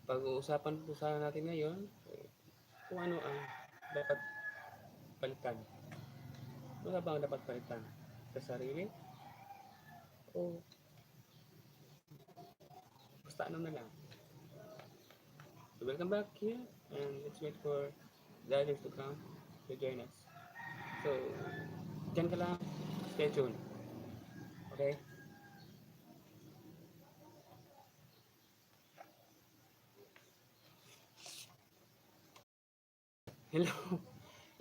Pag-uusapan po sana natin ngayon eh, kung ano ang dapat palitan. Ano ba ang dapat palitan? Sa sarili? O basta ano na lang. So welcome back here and let's wait for the others to come to join us. So, dyan ka lang. Stay tuned. Okay? Hello.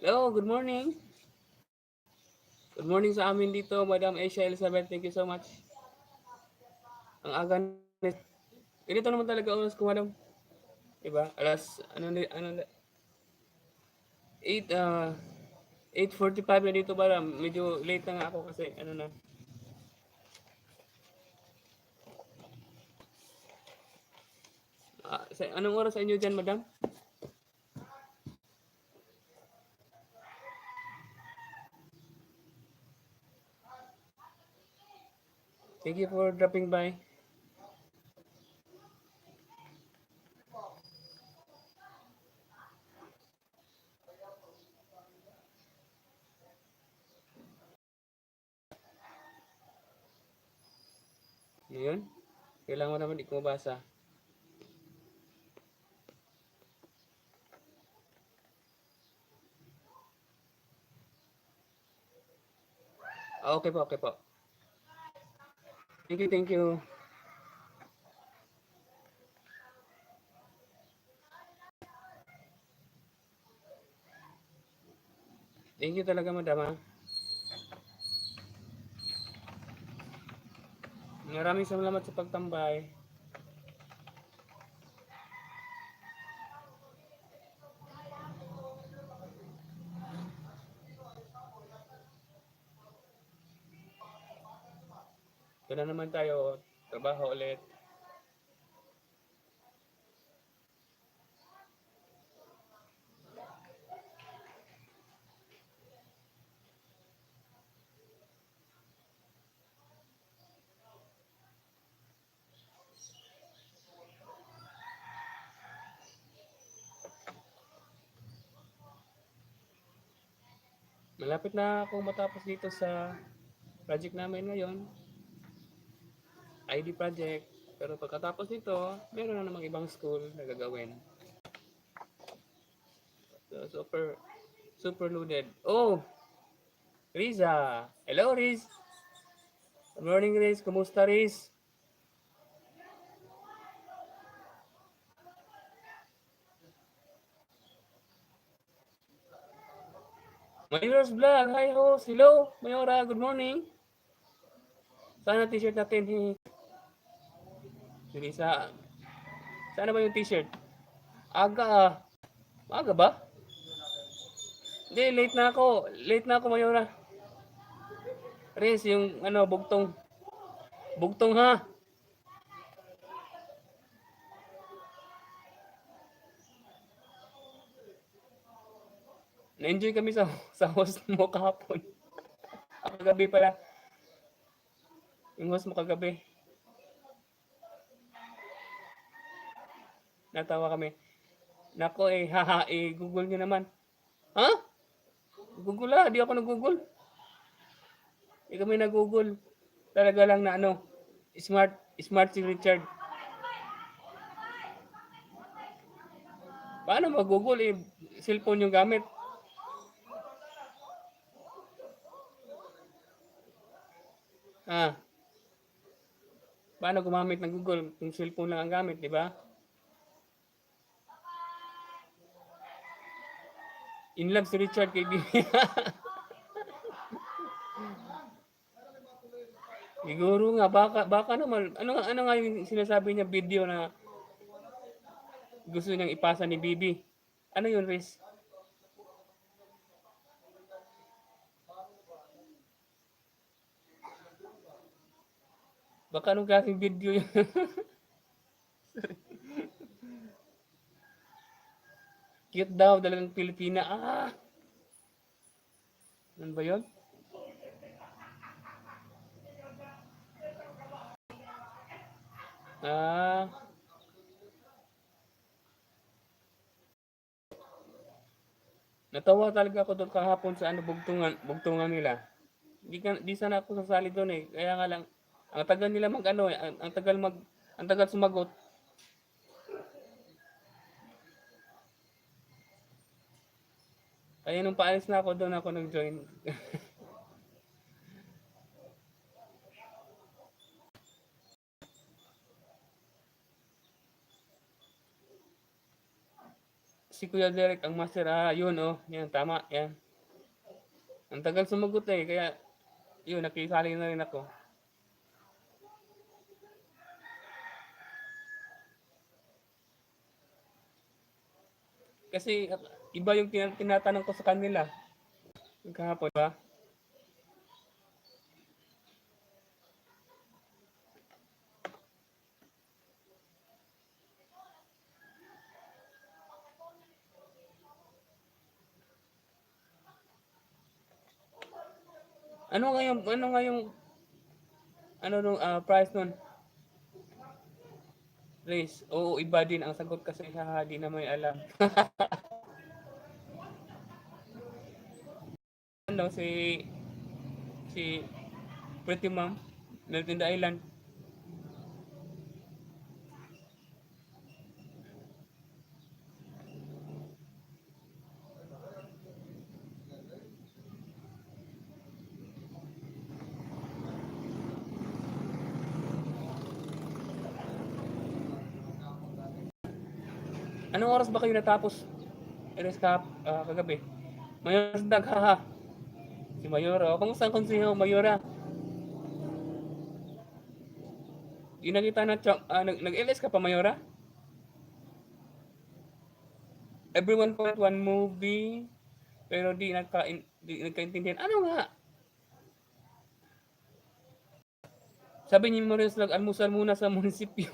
Hello, good morning. Good morning sa amin dito, Madam Asia Elizabeth. Thank you so much. Ang aga na. Ganito naman talaga oras ko, Madam. Diba? Alas, ano, ano, 8, 8:45 na dito, Madam. Medyo late na nga ako kasi, ano na. Ah, anong oras sa inyo dyan, Madam? Thank you for dropping by. Ngayon, kailangan mo naman di ko mabasa. Ah, okay po, okay po. Thank you, thank you. Thank you talaga, Madam, ah. Maraming salamat sa pagtambay. Ito na naman tayo, trabaho ulit. Malapit na akong matapos dito sa project namin ngayon. ID project. Pero pagkatapos nito, meron na namang ibang school na gagawin. So, super, super loaded. Oh! Riza! Hello, Riz! Good morning, Riz. Kumusta, Riz? Mayora's Vlog! Hi, host! Hello, Mayora! Good morning! Sana t-shirt natin. Hey. Si Risa. Sana ba yung t-shirt? Aga ah. Maaga ba? Hindi, late na ako. Late na ako, Mayora. Riz, yung ano, bugtong. Bugtong ha. Na-enjoy kami sa host mo kahapon. Ah, kagabi pala. Yung host mo kagabi. Natawa kami. Nako eh, haha, eh, Google nyo naman. Ha? Google ah, di ako nag-Google. Di kami nag-Google. Talaga lang na ano, smart, smart si Richard. Paano mag-Google eh, cellphone yung gamit. Ah. Paano gumamit ng Google kung cellphone lang ang gamit, di ba? In love si Richard kay Bibi. Siguro nga, baka naman, ano nga yung sinasabi niya video na gusto niyang ipasa ni Bibi? Ano yun, Riz? Baka anong klaseng video yun? Cute daw, dalagang Pilipina. Ah! Ano ba yun? Ah. Natawa talaga ako doon kahapon sa ano, bugtungan, bugtungan nila. Di sana ako sasali doon eh. Kaya nga lang, ang tagal nila mag ano eh, ang tagal sumagot. Kaya nung paalis na ako doon ako nag-join. Si Kuya Derek ang master. Ah, yun oh. Yan, tama. Yan. Ang tagal sumagot eh. Kaya, yun, nakisali na rin ako. Kasi iba yung tinatanong ko sa kanila. Kahapon ba? Ano nga yung ano nung price nun? Please, oo, iba din ang sagot kasi haha, di na may alam. Ano, si si Pretty Mom, Melt in the Island. Anong oras ba kayo natapos? Eres ka kagabi. Mayor Dag, haha. Si Mayora. Oh, kumusta ang konseho, Mayora? Di nakita na, nag-LS ka pa, Mayora? Every 1.1 movie, pero di nagkaintindihan. Ano nga? Sabi ni Maurice Lag, almusal muna sa munisipyo.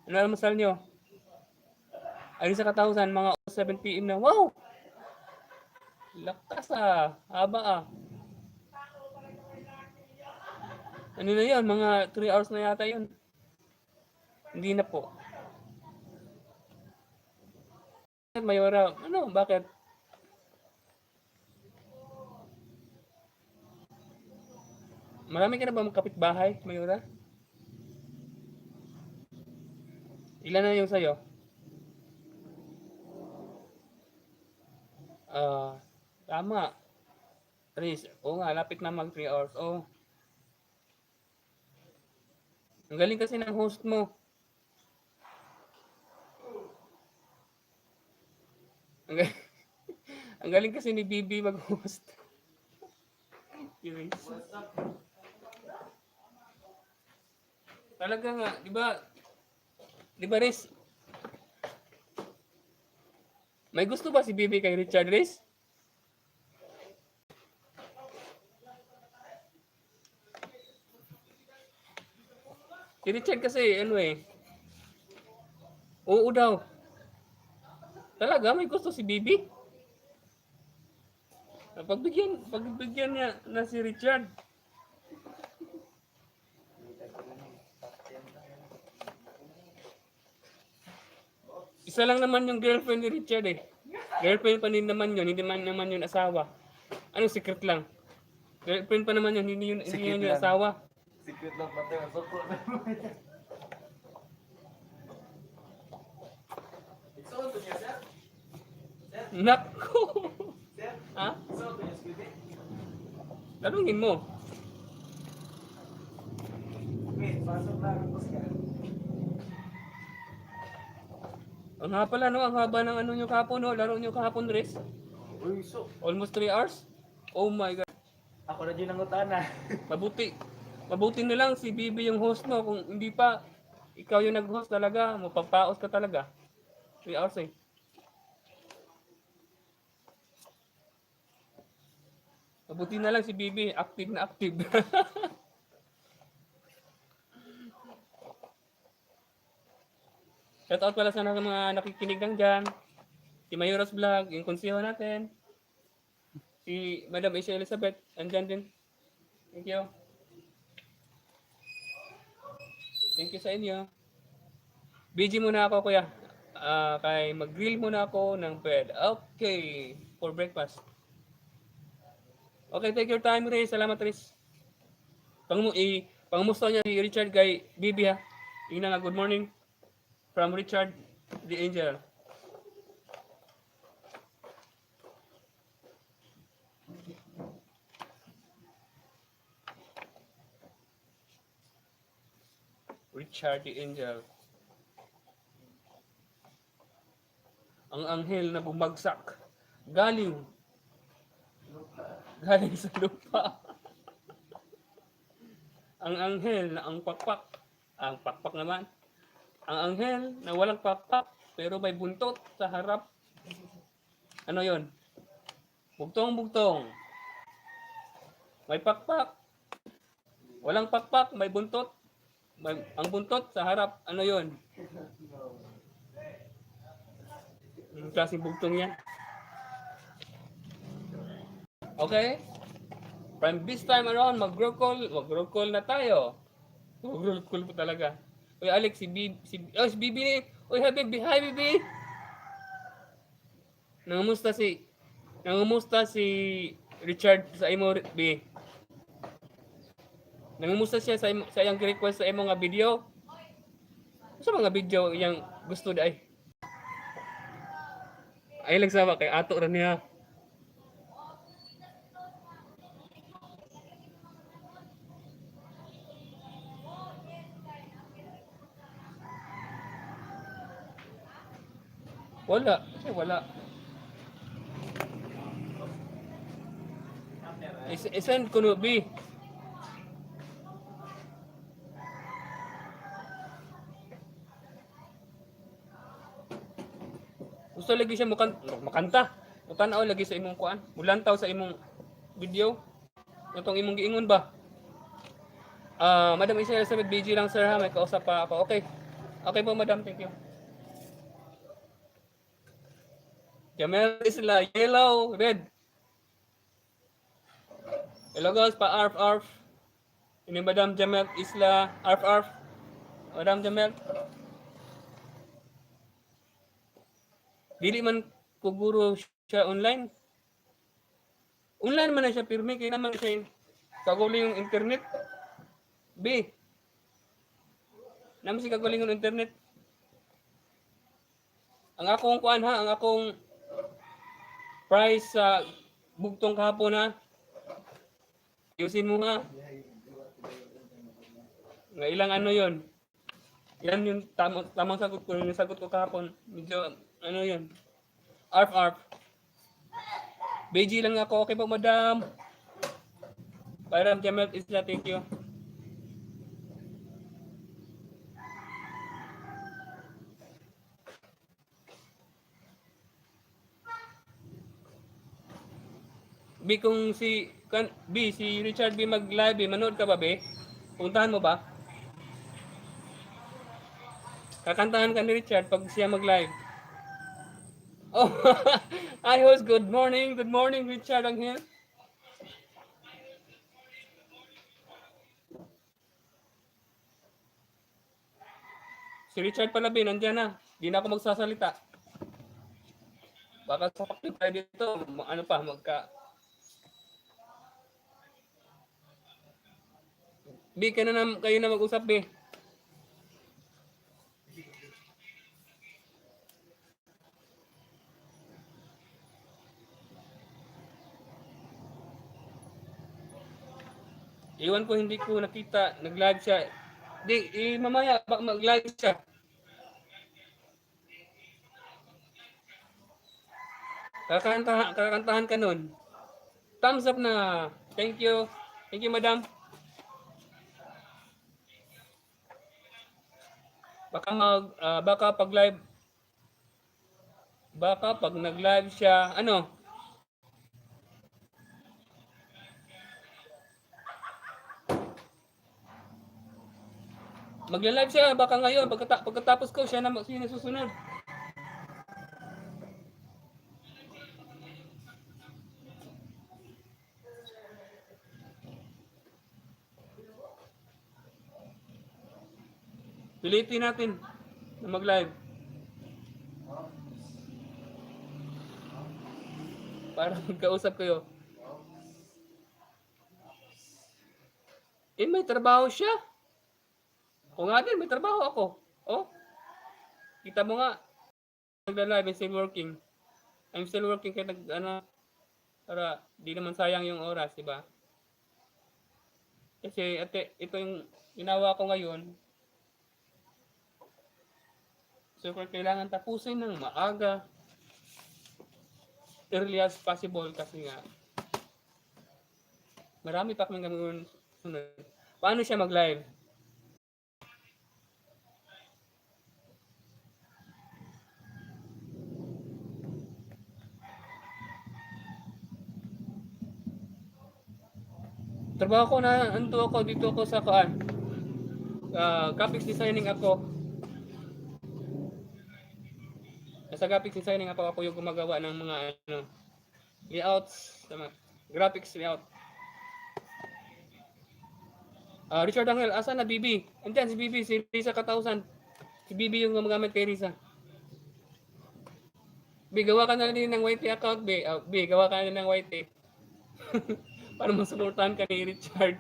Ano almusal nyo? Ayun sa katausan, mga 7 p.m. na. Wow! Lakas ah. Haba ah. Ano na yun? Mga 3 hours na yata yun. Hindi na po. Mayora, ano? Bakit? Marami ka na ba mga kapitbahay, Mayora? Ilan na yung sa'yo? Ah, tama. Riz, oo nga, lapit na mag 3 hours. Oh. Ang galing kasi ng host mo. Ang galing, ang galing kasi ni BB mag-host. Si Riz. Talaga nga, di ba? Di ba, Riz? May gusto ba si BB kay Richard, Riz? Si Richard kasi, ano eh. Oo daw. Talaga, may gusto si BB? Pagbigyan niya na si Richard. Isa lang naman yung girlfriend ni Richard eh. Girlfriend pa din naman yun, hindi man naman yun asawa. Ano, secret lang? Girlfriend pa naman yun, hindi Secret yun yung lang. asawa. Secret lang patay, masuko na. Igsuon to niya, sir? Sir? Nako! Sir? Ha? Igsuon to niya, squid? Tanungin mo. Wait, pasok na ako siya. Ang haba pala, no? Ang haba ng ano nyo kahapon, no? Laro nyo kahapon, Riz. Uy, so. Almost 3 hours? Oh my God. Ako na dyan ang utana. Mabuti. Mabuti na lang si Bibi yung host mo. Kung hindi pa, ikaw yung nag-host talaga. Mapapaos ka talaga. 3 hours eh. Mabuti na lang si Bibi. Active na active. Shout out pala sa mga nakikinig lang dyan. Si Mayoras Vlog, yung konseho natin. Si Madam Asia Elizabeth, andyan din. Thank you. Thank you sa inyo. BG muna ako, kuya. Kay mag-grill muna ako ng bread. Okay, for breakfast. Okay, take your time, Riz. Salamat, Riz. Pangmusta niya si Richard kay Bibi ha. Ingna nga good morning from Richard the Angel. Richard the Angel. Ang anghel na bumagsak galing galing sa lupa. Ang anghel na ang pakpak. Ang pakpak naman. Ang anghel na walang pakpak pero may buntot sa harap. Ano yon? Bugtong-bugtong. May pakpak. Walang pakpak, may buntot. Ang buntot sa harap, ano yon? Anong klaseng bugtong yan? Okay? From this time around, mag-roll call na tayo. Mag-roll call po talaga. Uy, Alex, si B, si, oh, si Bibi ni. Uy, hi, Bibi. Hi, Bibi. Nangumusta si Richard sa imo, B. Nangumusta siya sa imo, sa iyang request sa imo nga video. Sa mga video iyang gusto di ay. Ay lang sama kay ato ra niya. Wala, kasi wala. I-send ko no, B. Gusto lagi siya makanta. Mutanaw lagi sa imong kuan. Mulantaw sa imong video. Itong imong giingon ba? Ah, Madam Isa Elizabeth, BG lang sir ha, may kausap pa ako. Okay. Okay po, Madam, thank you. Jamel Isla, yellow, red. Hello guys, pa arf arf. Ini Madam Jamel Isla, arf arf. Madam Jamel. Dili man kuguro siya online. Online man na siya pirmi kay naman siya kaguli yung internet. B. Naman si kagaling yung internet. Ang akong kuan ha, ang akong price sa bugtong kahapon ha. Ayusin mo ha. Nga ilang ano yon. Yan yung tamang sagot ko, yung sagot ko kahapon. Medyo ano yun. Arf arf. BG lang ako. Okay po, madam. Parang Jamel Isla, thank you. B, kung si kan, B, si Richard B mag-live, B, manood ka ba, B? Puntahan mo ba? Kakantahan ka ni Richard pag siya mag-live. Oh, hi host, good morning. Good morning, Richard Angel. Si Richard pala, B, nandiyan na. Di na ako magsasalita. Baka sa tayo dito, ano pa, magka... B, kayo na mag-usap, B. Iwan ko, hindi ko nakita. Nag-live siya. Di, eh, mamaya, baka mag-live siya. Kakantahan ka nun. Thumbs up na. Thank you. Thank you, madam. Baka pag nag-live siya, ano? Magla-live siya baka ngayon pagkatapos ko siya na sino susunod. Pilitin natin na mag-live. Para magkausap kayo. Eh, may trabaho siya. Ako nga din, may trabaho ako. Oh, kita mo nga, nagla-live, I'm still working. I'm still working kahit nag, ano, para di naman sayang yung oras, di ba? Kasi, ate, ito yung ginawa ko ngayon. Super kailangan tapusin ng maaga. Early as possible kasi nga, marami pa kaming gagawin sunod. Paano siya mag-live? Trabaho ko na, ando ako, dito ako sa kaan. Graphics designing ako. Nasa graphics designing ako, ako yung gumagawa ng mga ano, layouts, tama, graphics layout. Richard Angel, asa na BB? Andiyan si BB, si Risa Katausan. Si BB yung gumagamit kay Risa. B, gawa ka na din ng YT account, B. B, gawa ka na din ng YT. Para masuportahan ka ni Richard.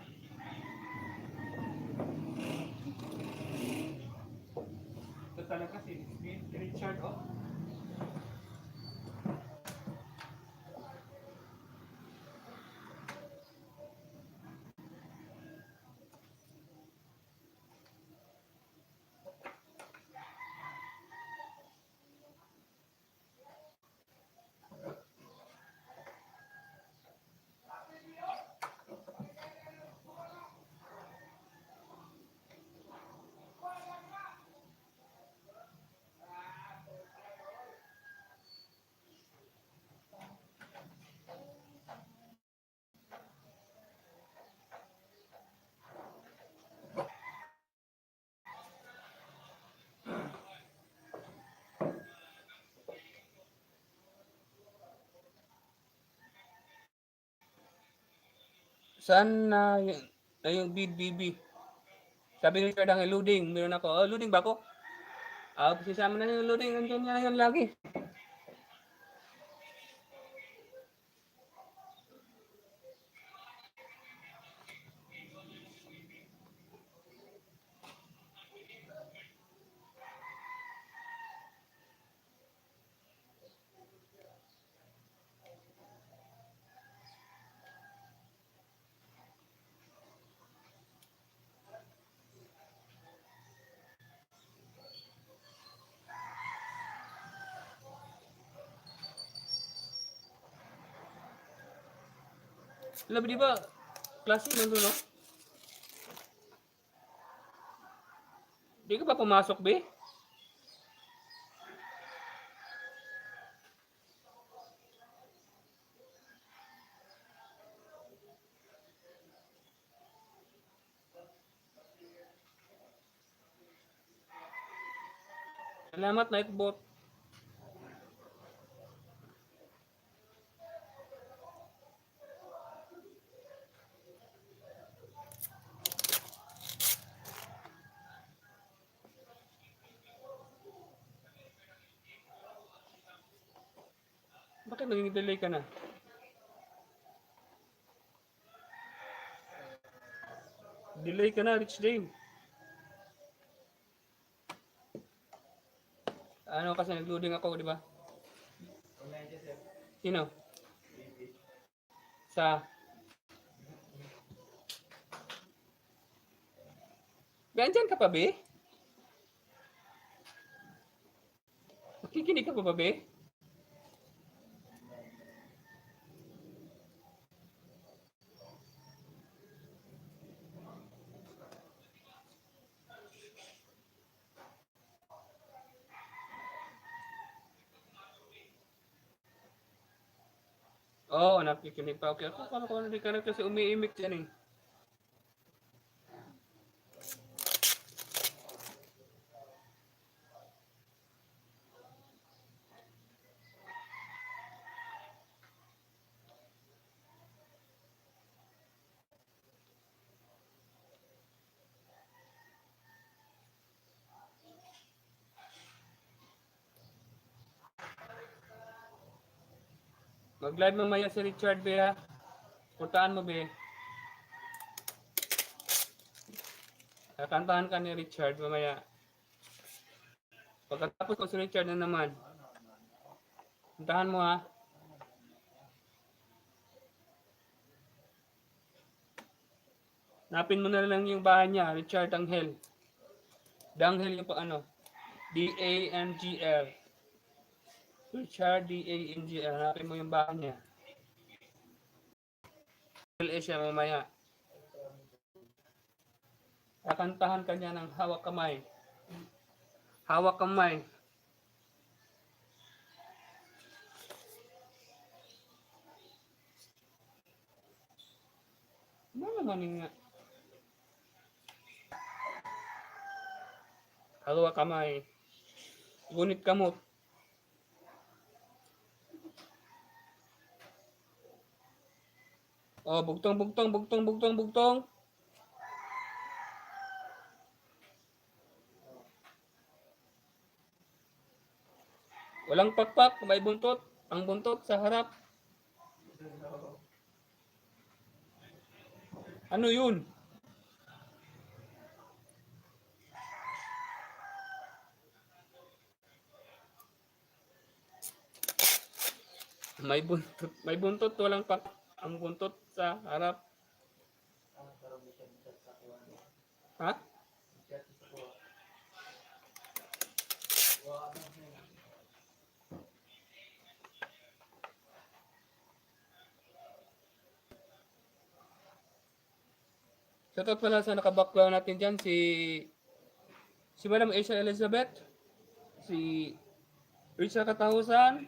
Ito talaga si Richard, oh. Saan na yung, na yung BBB? Sabi ni Richard ang loading. Meron ako. Oh, loading ba ako? Sisama na yung loading. Andiyan na yan lagi. Alam, di ba? Klase nandun, no? Di ka ba pumasok, be? Salamat, Nightbot. Bakit naging delay ka na? Delay ka na, Rich Dane. Ano kasi nag-loading ako, di ba? Online siya, sir. Sino? BB. Sa... Be, andyan ka pa, be? Makikinig ka pa ba, be? Oo, nakikinig pa. Okay, ako kala ko hindi ka na kasi umiimik dyan eh. Mag-live mamaya si Richard, be, ha. Suportahan mo, be. Kakantahan ka ni Richard mamaya. Pagkatapos ko si Richard na naman. Puntahan mo, ha. Hanapin mo na lang yung bahay niya, Richard Angel. Dangel yung pa ano. Dangl. Richard Dangl. Hanapin mo yung bahay niya. LA siya mamaya. Kakantahan ka niya ng hawak kamay. Hawak kamay. Ano naman yun nga? Hawak kamay. Gunit kamot. Oh, bugtong, bugtong, bugtong, bugtong, bugtong. Walang pakpak, may buntot. Ang buntot sa harap. Ano yun? May buntot, walang pak. Ang buntot sa harap. Ah, pero may chat sa kuha. Ha? Chat sa kuha. Kuha ka na siya. Shoutout pala sa nakabakla natin dyan, si Madam Asia Elizabeth, si Risa Katahusan,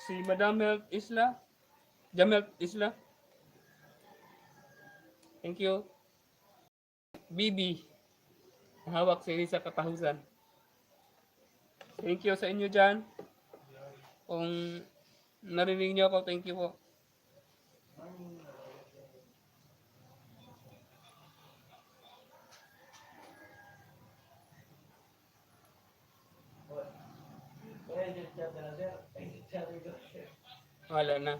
si Madam Melt Isla, Jamel Isla. Thank you. Bibi, hawak si Risa Katahusan. Thank you sa inyo dyan. Kung narinig niyo ako, thank you po. Morning. Wala yung chat na sir. Ay, chat ko sir. Wala na.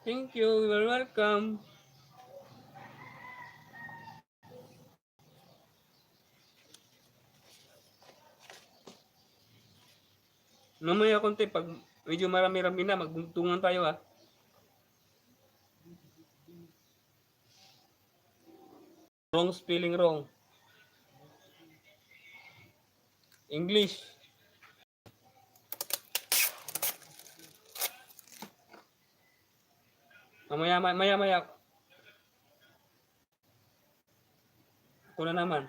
Thank you. You're welcome. Mamaya konti, pag medyo marami-rami na, magbuntungan tayo, ah. Wrong spelling, wrong. English. Mamaya, maya, maya. Ako na naman.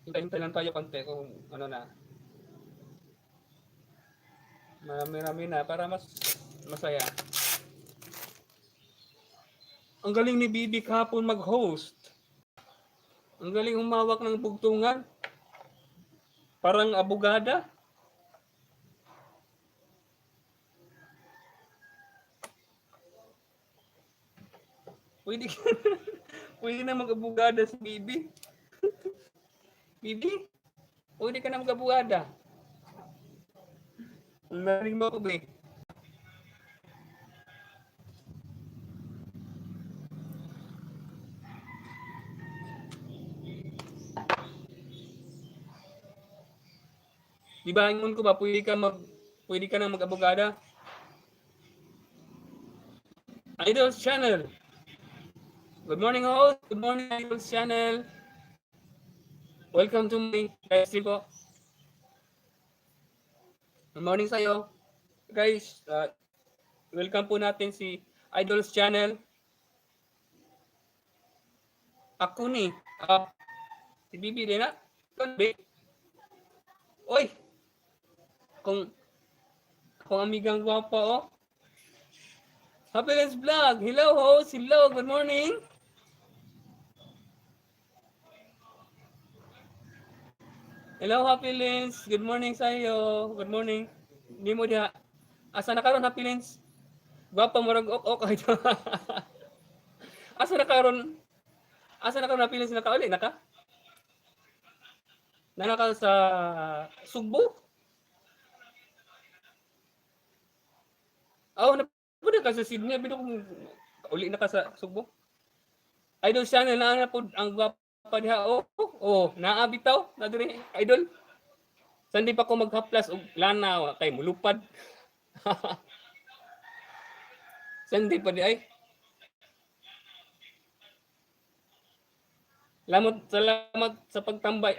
Hintay-hintay lang tayo konti kung ano na. Marami-rami na para mas masaya. Ang galing ni Bibi kahapon mag-host. Ang galing humawak ng bugtungan. Parang abogada. Pwede ka pwede na mag-abogada si Bibi. Bibi, pwede ka na mag-abogada. Narinig mo ako, Bi. Di ba, ingon ko ba, pwede ka na mag-abogada? Idols Channel. Good morning all. Good morning, Idols Channel. Welcome to my live stream po. Good morning sa'yo. Guys, welcome po natin si Idols Channel. Ako ni. Si Bibi din na. Bi. Oy! Kung amigang gwapa, oh. Happiness Vlog. Hello, host. Hello, good morning. Hello, Happy Lens. Good morning sa iyo. Good morning. Hindi mo diha. Asa na karon, Happy Lens? Gwapa murag ok ok. Asa na karon? Asa na karon, Happy Lens? Nakauli na ka? Nana ka sa Sugbo? Oh, na pud ka sa Sydney, bino kung uli na ka sa Sugbo. Idol Channel na na pud ang gwapa diha. Oh, naa bitaw na diri, idol. Sandi pa ko maghaplas og lana wa kay mulupad. Sandi pa di ay. Salamat, salamat sa pagtambay,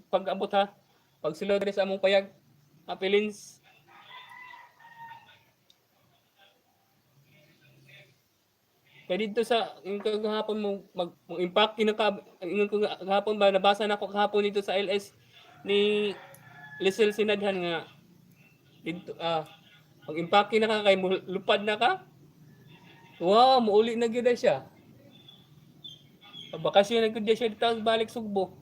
pag-abot ha. Pagsulod diri sa among payag. Happy Lins. Kaya dito sa yung kagahapon mo mag mo impact kinaka ingon ko gahapon ba, nabasa na ako kahapon dito sa LS ni Lisel Sinadhan nga dito mag-impake na ka kay lupad na ka. Wow, muuli na gyud na siya. Bakasyon na gyud siya dito balik Sugbo.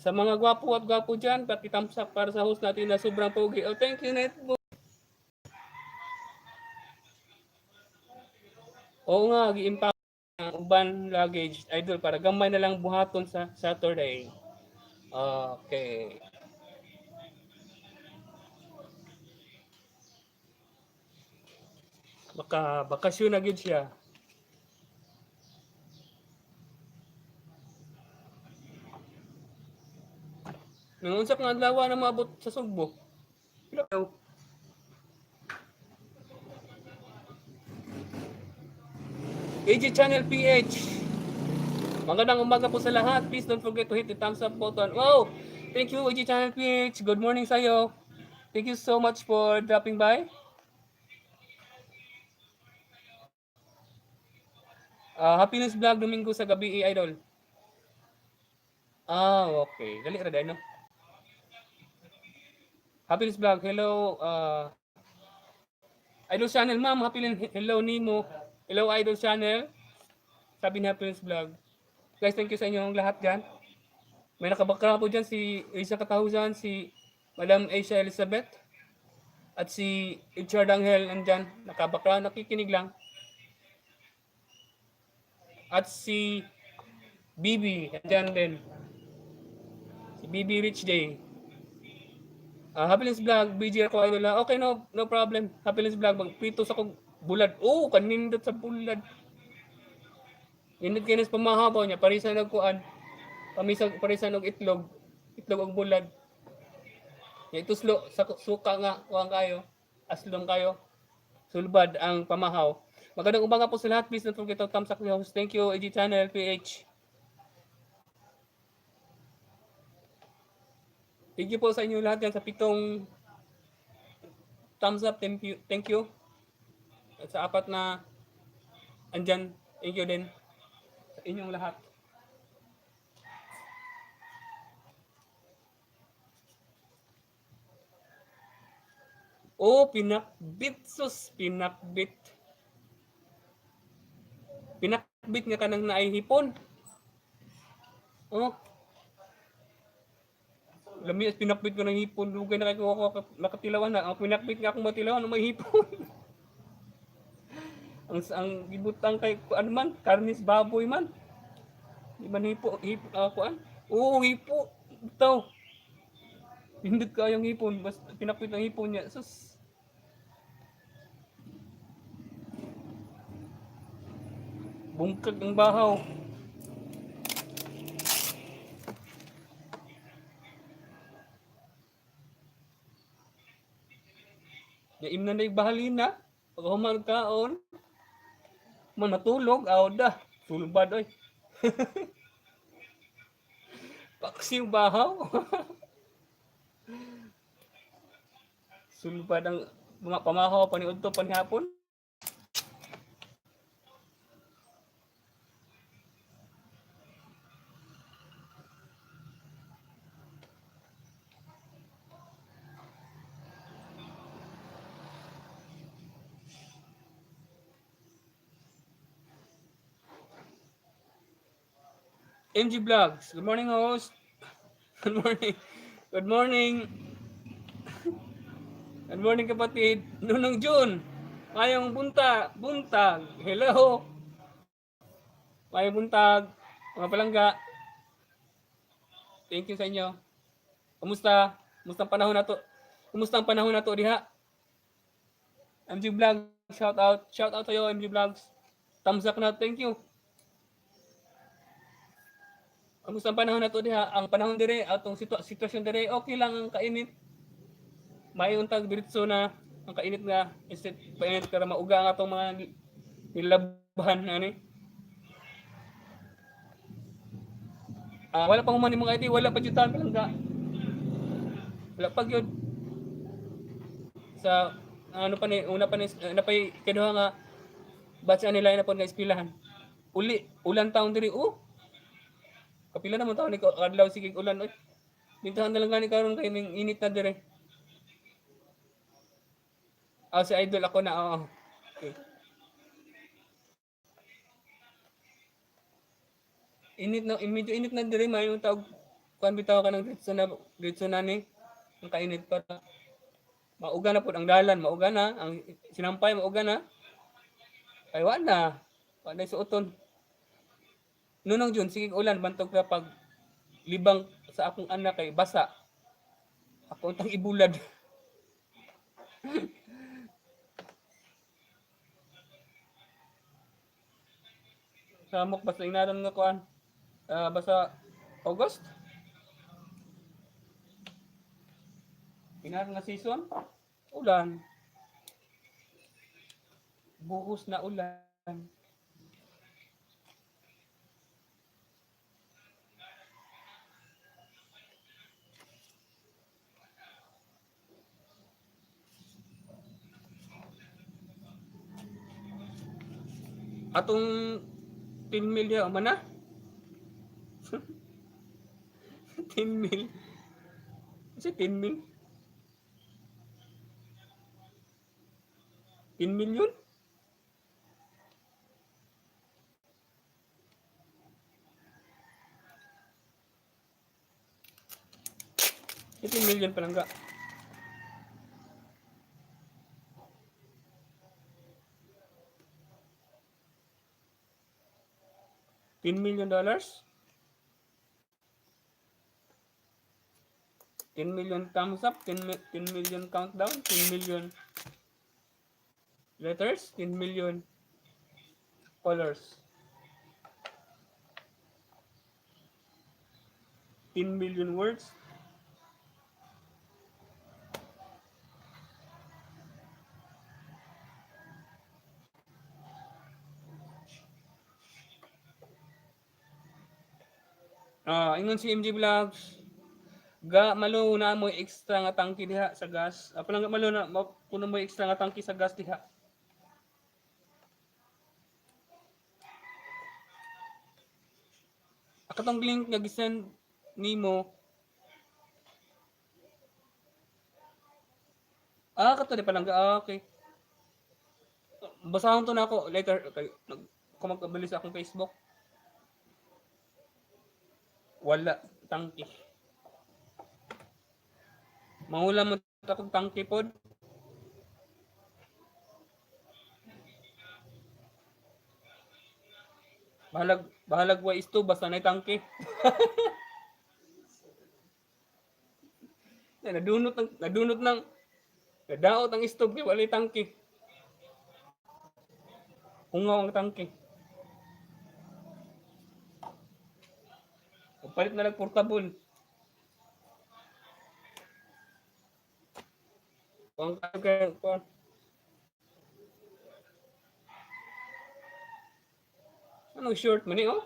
Sa mga gwapo at gwapo dyan, pakitamsak para sa host natin na sobrang pogi. Oh, thank you, Netbook. Oo nga, gi-impact ang uban luggage, idol, para gamay na lang buhaton sa Saturday. Okay. Baka bakasyon na gyud siya. Nang unsa nga adlaw na maabot sa Sugbo? Pila daw? AG Channel PH. Magandang umaga po sa lahat. Please don't forget to hit the thumbs up button. Wow! Thank you, AG Channel PH. Good morning sa'yo. Thank you so much for dropping by. Happiness Vlog, Domingo sa gabi, eh, idol. Ah, okay. Dali ra dai, no? Happiness Vlog, hello. Idol Channel, ma'am. Happiness, hello, Nemo. Hello, Idol Channel. Sabi ni Happiness Vlog. Guys, thank you sa inyong lahat dyan. May nakabakra po dyan si Asia Katahusan, si Madam Asia Elizabeth, at si Richard Angel nandyan. Nakabakra, nakikinig lang. At si Bibi, nandyan din. Si Bibi Rich Day. Happiness Vlog, BG ako idol ha. Okay, no, no problem. Happiness Vlog, magprito sa kong bulad. Oh, kanindot sa bulad. Nindot kayo sa pamahabaw niya. Parisa nagkuan. Pamisag, parisa og itlog. Itlog og bulad. Ya, ituslo sa suka nga kuan kayo. Aslom kayo. Sulbad ang pamahaw. Magandang umaga po sa lahat. Please don't forget to thumbs up the host. Thank you, AG Channel PH. Thank you po sa inyo lahat yan sa pitong thumbs up. Thank you. Thank you. At sa apat na andyan, thank you din sa inyong lahat. Oh, pinakbit sus, pinakbit. Pinakbit nga kanang naay hipon. Oh. Lami pinakbit ko ng hipon, dugay na kay ko ako nakatilawan na. Ang pinakbit nga akong matilawan may hipon. Ang gibutang kay ano man, karnis baboy man. Di man hipo, hipo kuan. Oo, hipo. Bitaw. Pindot kayong hipon, basta pinakbit ang hipon niya. Sus. Bungkag ang bahaw. Yaim na na bahalina. Pag human kaon, man matulog, aw da. Sulbad oy. Paksiw bahaw. Sulbad ang mga pamahaw paniudto panihapon. MG Vlogs. Good morning, host. Good morning. Good morning. Good morning, kapatid. Nunong June. Mayong buntag. Hello. Mayong buntag. Mga palangga. Thank you sa inyo. Kumusta? Kumusta ang panahon nato? Kumusta ang panahon nato diha? MG Vlogs, shout out. Shout out sa'yo, MG Vlogs. Thumbs up na. Thank you. Kumusta ang panahon nato diha? Ang panahon dire, atong sitwasyon dire, okay lang ang kainit. May untag diretso na ang kainit nga instead painit kara mauga ang atong mga nilabhan ani. Ah, wala pang human mga ID, wala pa jud taon palangga. Wala pa gyud. Sa ano pa ni una pa ni na pay kaduha nga batch nila na pod nga eskwelahan. Uli ulan taon diri, oh. Kapila naman taon ni adlaw sige ulan, oy. Bintahan na lang gani karon kay ning init na dire. Ah, si Idol ako na, oo. Okay. Init na, medyo init na dire, may yung tawag kuan bitaw ka ng diretso na ni ang kainit para mauga na pud ang dalan, mauga na ang sinampay, mauga na. Ay wa na. Wa na suoton. Nunong June, sige ulan bantog ka pag libang sa akong anak kay basa. Ako untang ibulad. Samok basta inaran nga kuan. Ah, basta August. Inaran nga season. Ulan. Buhos na ulan. Atong 10 mil diha man na. 10 mil. Kasi 10 mil. 10 million? 15 million palangga. $10 million? 10 million thumbs up, 10 million countdown, 10 million letters, 10 million colors. 10 million words. Ah, ingon si MG Vlogs, ga malo na mo extra nga tangki diha sa gas. Ah, palangga malo na puno mo extra nga tangki sa gas diha. Ah, katong link nga gisend nimo. Ah, kato di palangga. Ah, okay. Basahon to na ako later kay nag ako magkabali sa akong Facebook. Wala tangki. Mangula mo ta kog tangki pod. Bahalag bahalag wa isto basta nay tangki. Na nadunot ng nadaot ang stove kay walay tangki. Hungaw ang tangki. Palit na lang portable. Kuang ka kuang. Anong short man ni, oh?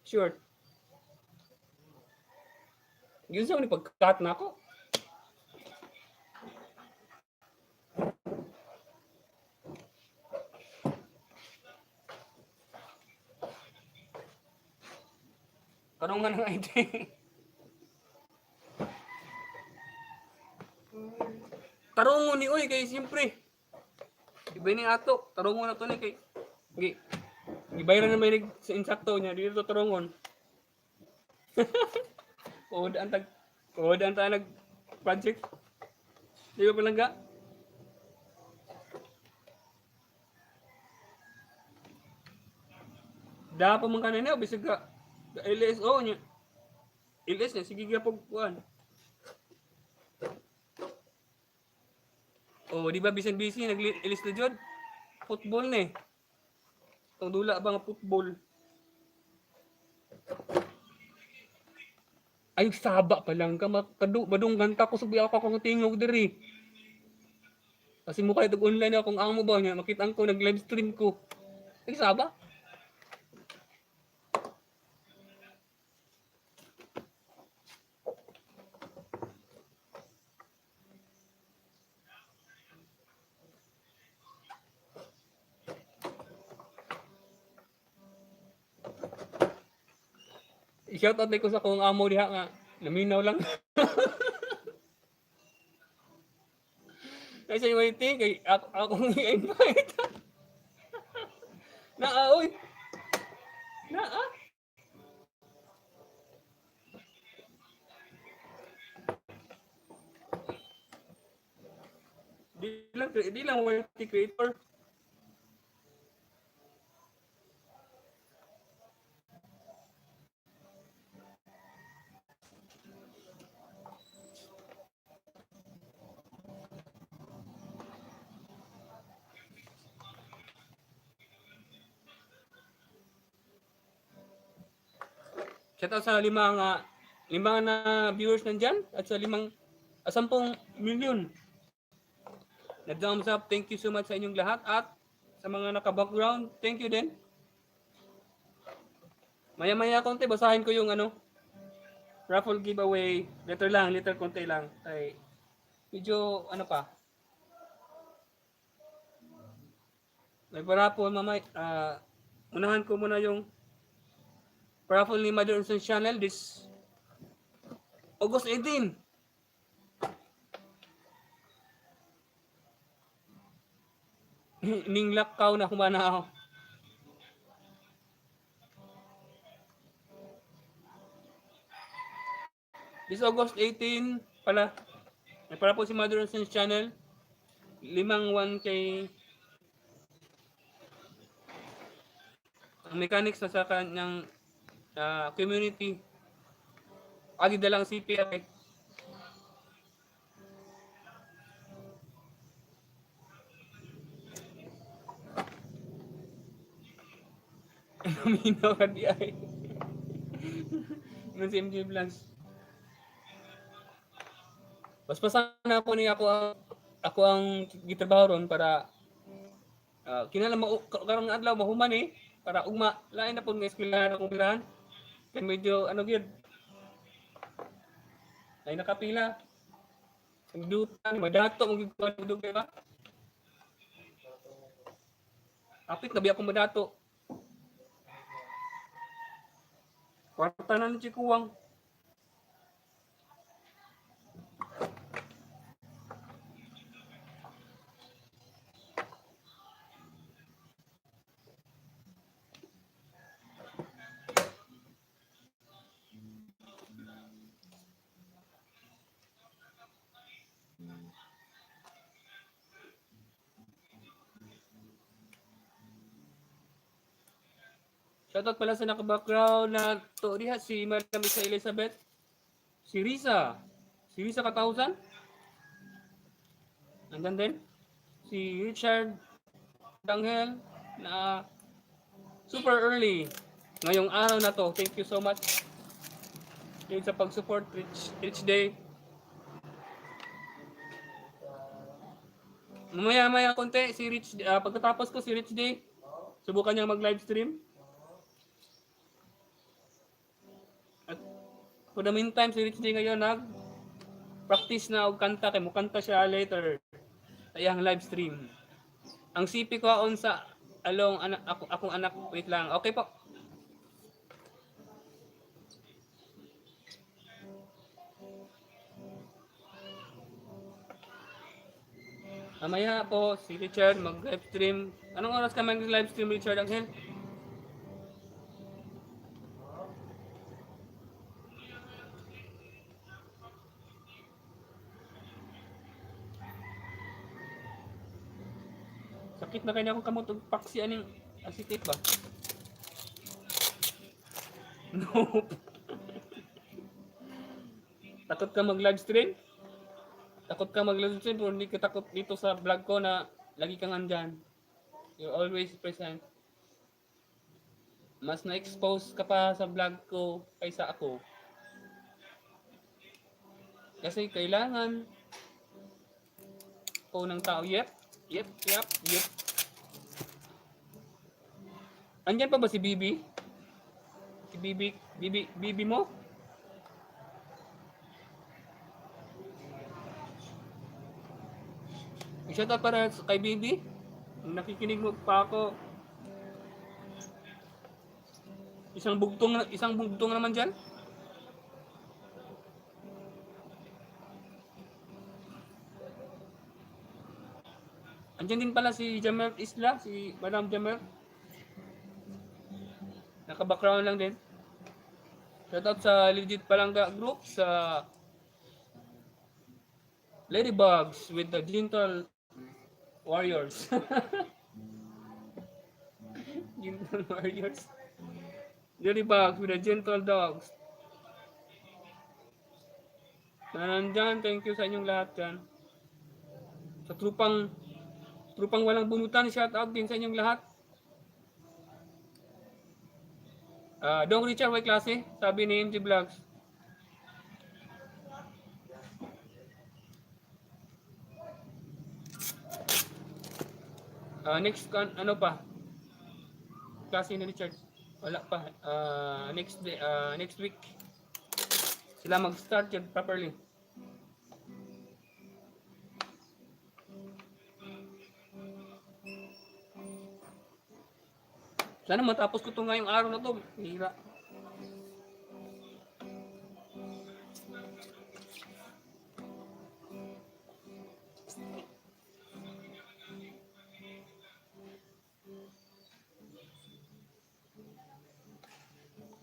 Short. Yun sa ni pag-cut na ako. Tanungan ng ID. Tarungon ni oy kay siyempre. Iba ni ato, tarungon na to ni kay. Gi. Gibayaran na may sa insakto niya dito turongon. Kuod ang tag kuod ang ta nag project. Di ba, palangga? Da pa man kanina bisag ka LSO niya. LS niya sige gyapon kuan. Oh, di ba bisan busy nag-LS na jud? Football ni. Tong dula ba nga football? Ay, saba pa lang ka makadu madunggan ta ko subi ako akong tingog diri. Kasi mukha itong online akong amo ba niya makita ko nag live stream ko. Ay, saba. I-shout out ko sa akong amo diha nga naminaw lang. Ay sa waiting kay ako akong i-invite. Naa oy. Naa. Di lang YT creator. Shout out sa lima na viewers nandyan at sa 5, 10 milyon na thumbs up. Thank you so much sa inyong lahat at sa mga naka-background, thank you din. Maya-maya konti, basahin ko yung ano, raffle giveaway. Later lang, later konti lang. Ay, medyo ano pa. May raffle mamay. Unahan ko muna yung raffle ni Mother and Son Channel this August 18. Ning lakaw na humana ako. This August 18 pala. May para po si Mother and Son Channel. 5 1K. Ang mechanics na sa kanyang community. Agi dalang CPI. Naminaw ka di ay. Nung si MJ Vlogs. Paspasan na ako ni ako ang gitrabaho ron para kinahanglan ma karong adlaw mahuman eh para ugma lain na pud nga eskwelahan akong pirahan kay medyo ano gyud ay nakapila dutan madato mo gyud ko dugay ba apit na biya akong madato kwarta na ni Chikuwang. Shoutout pala sa naka-background na to diha si Madam Isa Elizabeth. Si Risa. Si Risa Katausan. Nandyan din. Si Richard Dangel na super early ngayong araw na to. Thank you so much. Yun sa pag-support Rich Day. Mamaya maya konti si Rich, pagkatapos ko si Rich Day, subukan niyang mag-live stream. At for the meantime, si Rich Day ngayon nag practice na og kanta kay mukanta siya later sa iyang live stream. Ang CP ko on sa along anak ako akong anak, wait lang. Okay po. Mamaya po si Richard mag live stream. Anong oras ka mag live stream, Richard Angel? Sakit na kanya akong kamot og paksi aning acetate ba? Nope. Takot ka mag live stream? Takot ka mag live stream pero hindi ka takot dito sa vlog ko na lagi kang andyan. You're always present. Mas na-expose ka pa sa vlog ko kaysa ako. Kasi kailangan ko ng tao. Yep. Andyan pa ba si Bibi? Si Bibi, Bibi, Bibi mo? Shoutout para kay Bibi. Nakikinig mo pa ako. Isang bugtong naman diyan. Andiyan din pala si Jamel Isla, si Madam Jamel. Naka-background lang din. Shoutout sa Legit Palangga Group, sa Ladybugs with the Gentle Warriors. Gentle Warriors. Ladybugs with the Gentle Dogs. Na nandyan, thank you sa inyong lahat dyan. Sa trupang walang bunutan, shout out din sa inyong lahat. Ah, Dong Richard, may klase, sabi ni MG Vlogs. Ah, next ano pa? Klase ni Richard. Wala pa. Ah, next day, next week sila mag-start yun properly. Sana matapos ko to ngayong araw na to. Hira.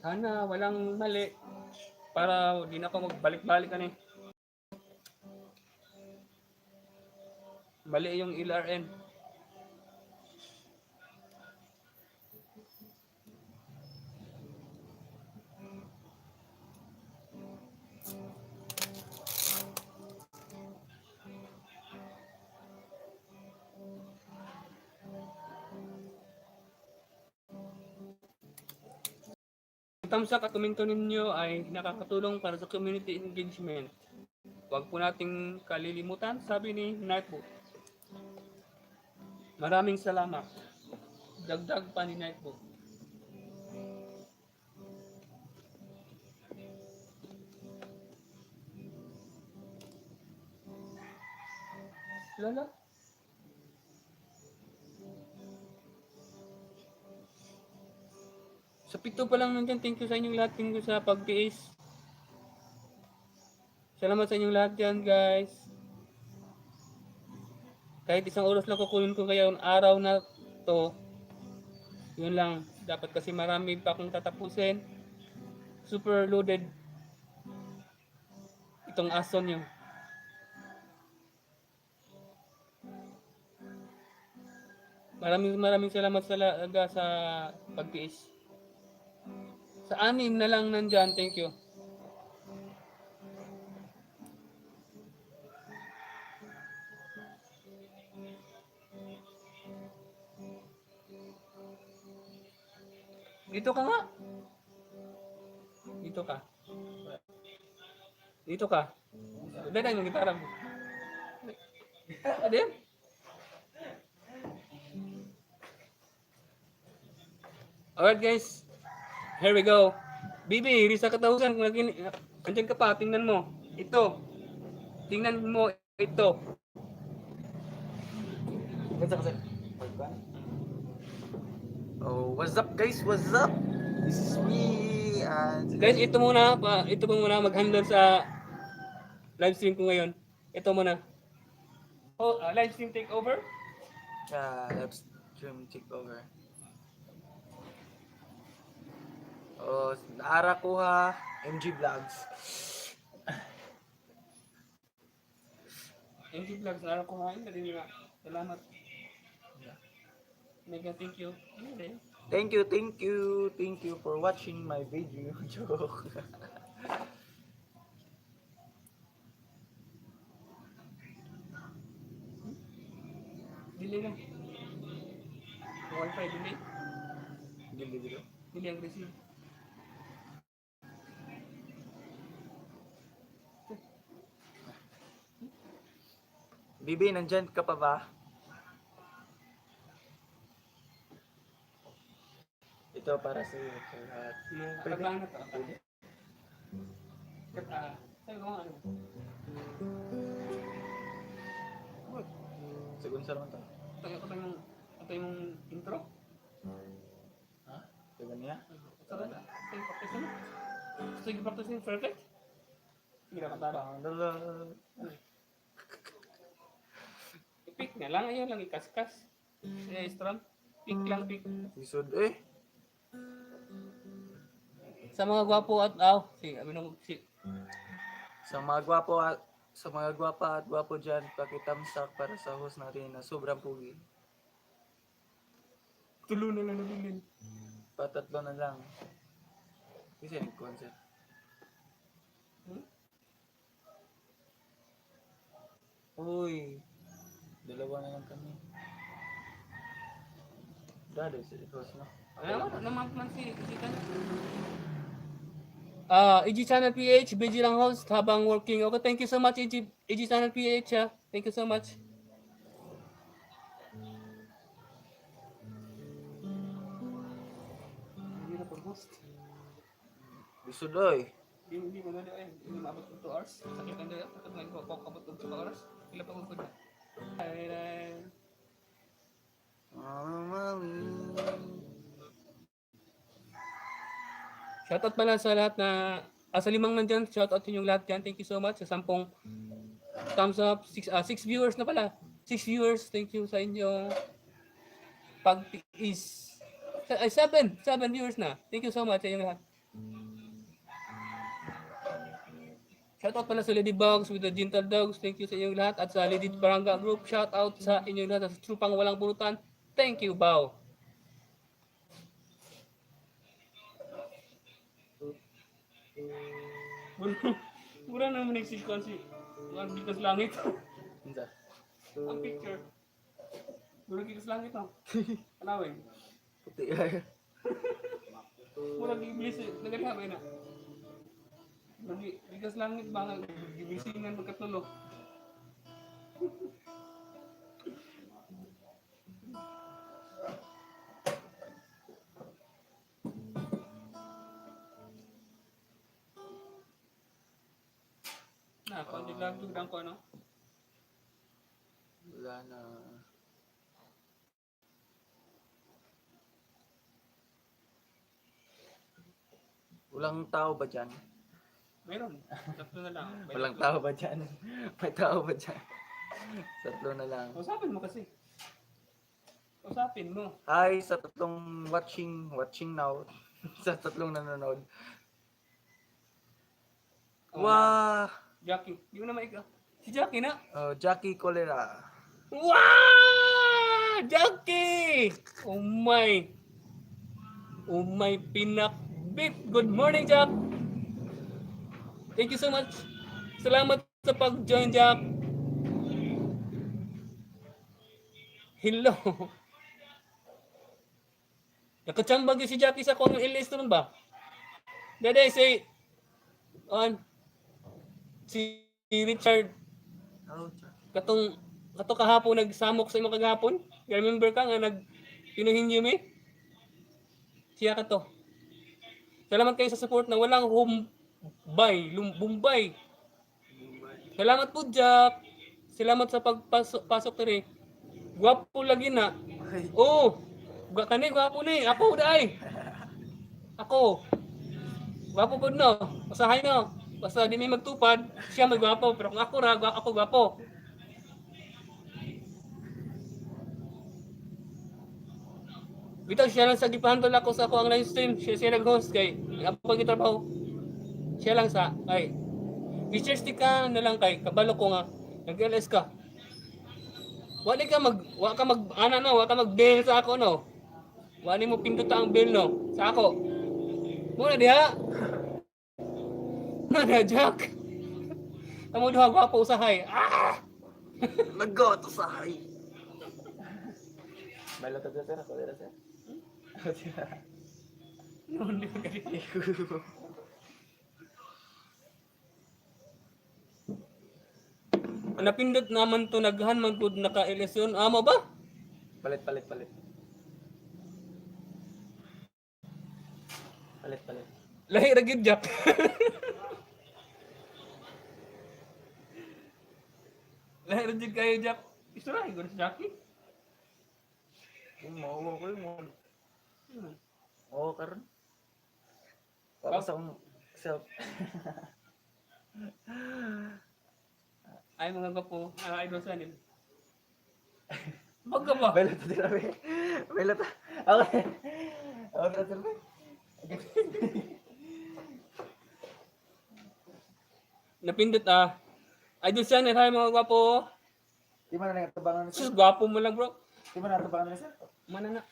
Sana walang mali para di na ako magbalik-balik ano eh. Mali yung LRN. Ang tamsak at komento ninyo ay nakakatulong para sa community engagement. Huwag po nating kalilimutan, sabi ni Nightboat. Maraming salamat. Dagdag pa ni Nightboat. Lala? Sa 7 pa lang nandyan, thank you sa inyong lahat. Thank you sa pagtiis. Salamat sa inyong lahat dyan, guys. Kahit isang oras lang kukunin ko kaya yung araw na to, yun lang. Dapat kasi marami pa akong tatapusin. Super loaded itong aso nyo. Maraming maraming salamat talaga sa pagtiis. Sa 6 na lang nandyan, thank you. Dito ka nga. Dito ka. Dito ka. Dahil yung gitara mo. Ano yan? Alright, guys. Here we go. Bibi, Risa Katausan, kung andyan ka pa, tingnan mo. Ito. Tingnan mo ito. Ganda kasi. Oh, what's up, guys? What's up? This is me and Guys, ito muna, ito po muna mag-handle sa live stream ko ngayon. Ito muna. Oh, live stream takeover. Yeah, live stream takeover. Oh, Naara Kuha, MG Vlogs. MG Vlogs, naroon ko ngayon. Dali nila. Salamat. Yeah. Mega thank you. Ano rin? Thank you, thank you, thank you for watching my video. Joke. Dili lang. Wi-Fi dili. Dili, dili. Dili ang receive. Bibi, nandyan ka pa ba? Ito para sa iyo. Sa lahat. Pwede. Pwede. Na to. Pwede. Ah, sabi ko nga ano. What? Segun sa naman to. Ito yung intro. Ha? Segun niya? Sarap. Ito yung practice na. Gusto yung practice yung perfect? Sige na, kanta. I-pick na lang. Ayun lang, ikaskas. Kaya strum. Pick lang, pick. Isod eh. Sa mga gwapo at aw, si ano si Sa mga gwapa at gwapo dyan, pakitamsak para sa host natin na sobrang pugi. Tulo na lang nabilin. Patatlo na lang. Kasi nag-concert. Hmm? Uy, dalawa na lang kami. Dali, si host, no? Ano naman man si si kan. Ah, EG Channel PH, busy lang host habang working. Okay, thank you so much, EG, EG Channel PH. Ah. Thank you so much. Hindi na pag-host. Gusto doy. Hindi, hindi madali ay. Hindi maabot ng 2 hours. Sakit ang daya. Sakit nga ko kabot ng 2 hours. Pila pa ko na. Ay, ay. Shoutout pala sa lahat na sa limang nandyan, shoutout sa inyong lahat dyan. Thank you so much. Sa 10 thumbs up, 6 viewers na pala. 6 viewers, thank you sa inyong pagtiis. Ay, 7 viewers na. Thank you so much sa inyong lahat. Shoutout pala sa Ladybugs with the Gentle Dogs. Thank you sa inyong lahat. At sa Lady Barangay Group, shoutout sa inyong lahat. At sa Trupang Walang Burutan, thank you, Bao. Mura naman nagsikwan si Ang gikas langit. Unsa? Ang picture. Mura gikas langit, oh. Tanawin. Puti ay. Mura giblis eh. Nagaliha ba yun, ah? Mura gikas langit ba nga gibisingan magkatulo. Na, kung di lang tugdan ko, ano? Wala na. Walang tao ba dyan? Meron. Tatlo na lang. May Walang tatlo. tao ba dyan? May tao ba dyan? Tatlo na lang. Usapin mo kasi. Usapin mo. Hi sa tatlong watching now. Sa tatlong nanonood. Oh, Wah! Jackie. Di mo na maika. Si Jackie na. Oh, Jackie Cholera. Wow! Jackie! Oh my. Oh my pinakbit. Good morning, Jack. Thank you so much. Salamat sa pag-join, Jack. Hello. Nakachambag yun si Jackie sa kong LS naman ba? Dede, si on si Richard Oh, Jackie. Katong kato kahapon nagsamok sa imo kagahapon. You remember ka nga nag pinuhin mi? Siya ka to. Salamat kayo sa support na walang humbay, Bombay. Salamat po, Jack. Salamat sa pagpasok pasok diri. Gwapo lagi na. Ay, Oh, kani gwapo ni. Ako daay. Ako. Gwapo pud no. Usahay no. Basta di may magtupad, siya may gwapo. Pero kung ako ra, ako gwapo. Bitaw siya lang sa gipahandol ako sa ako ang live stream. Siya siya nag-host kay ako pag gitrabaho. Siya lang sa kay. I-share stick ka na lang kay kabalo ko nga nag-LS ka. Wa ka mag ana no, wa ka mag bell sa ako no. Wa ni mo pindot ang bell no sa ako. Mo na diha. Mo na, Jack. Amo duha gwapo usahay. Ah! Nag-go to sa hay. May latag na sir, ako dira sir. No, hindi ko gani. Napindot naman to, naghan man pud naka-eleksyon. Amo ba? Palit, palit, palit. Palit, palit. Lahi ra gyud, Jack. Lahi ra gyud kayo, Jack. Isura gud si Jackie. Kung mauwa ko yun, mo. Oo, karon. Tapos akong self. Ay, mga gwapo, ah, idol sa nil. Baga ba? May latag dira be. May latag. Okay. Ako na sir be. Napindot ah. Idol sa nil, hi mga gwapo. Di man na natabangan Sus, sir. gwapo mo lang, bro. Di man natabangan na sir. Mana na.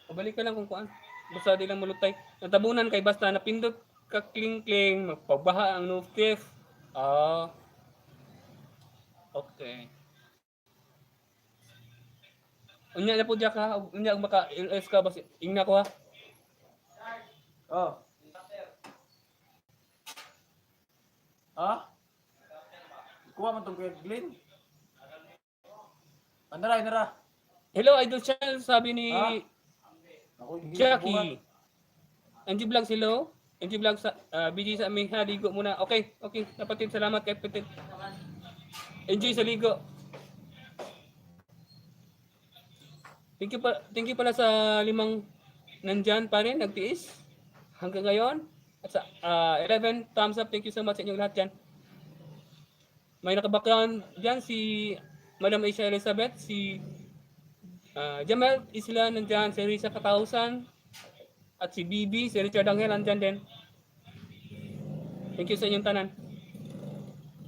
Pabalik ka lang kung kuan. Basta di lang mulutay. Natabunan kay basta napindot ka kling-kling, magpabaha ang notif. Ah. Okay. Unya na po Jack ha. Unya maka LS ka basta ingna ko ha. Oh. Ah? Kuha man tong Kuya Glenn. Andara, andara. Hello Idol Channel, sabi ni Ah? Ako, hindi Jackie. MG Vlogs, hello. MG Vlogs, sa BG sa aming ha, ligo muna. Okay, okay. Kapatid, salamat kay kapatid. Enjoy sa ligo. Thank you pala sa limang nandyan pa rin, nagtiis. Hanggang ngayon. At sa 11 thumbs up, thank you so much sa inyong lahat dyan. May nakabackground dyan si Madam Aisha Elizabeth, si Jamel Isla nandyan, si Risa Katausan, at si BB, si Richard Angel nandyan din. Thank you sa inyong tanan.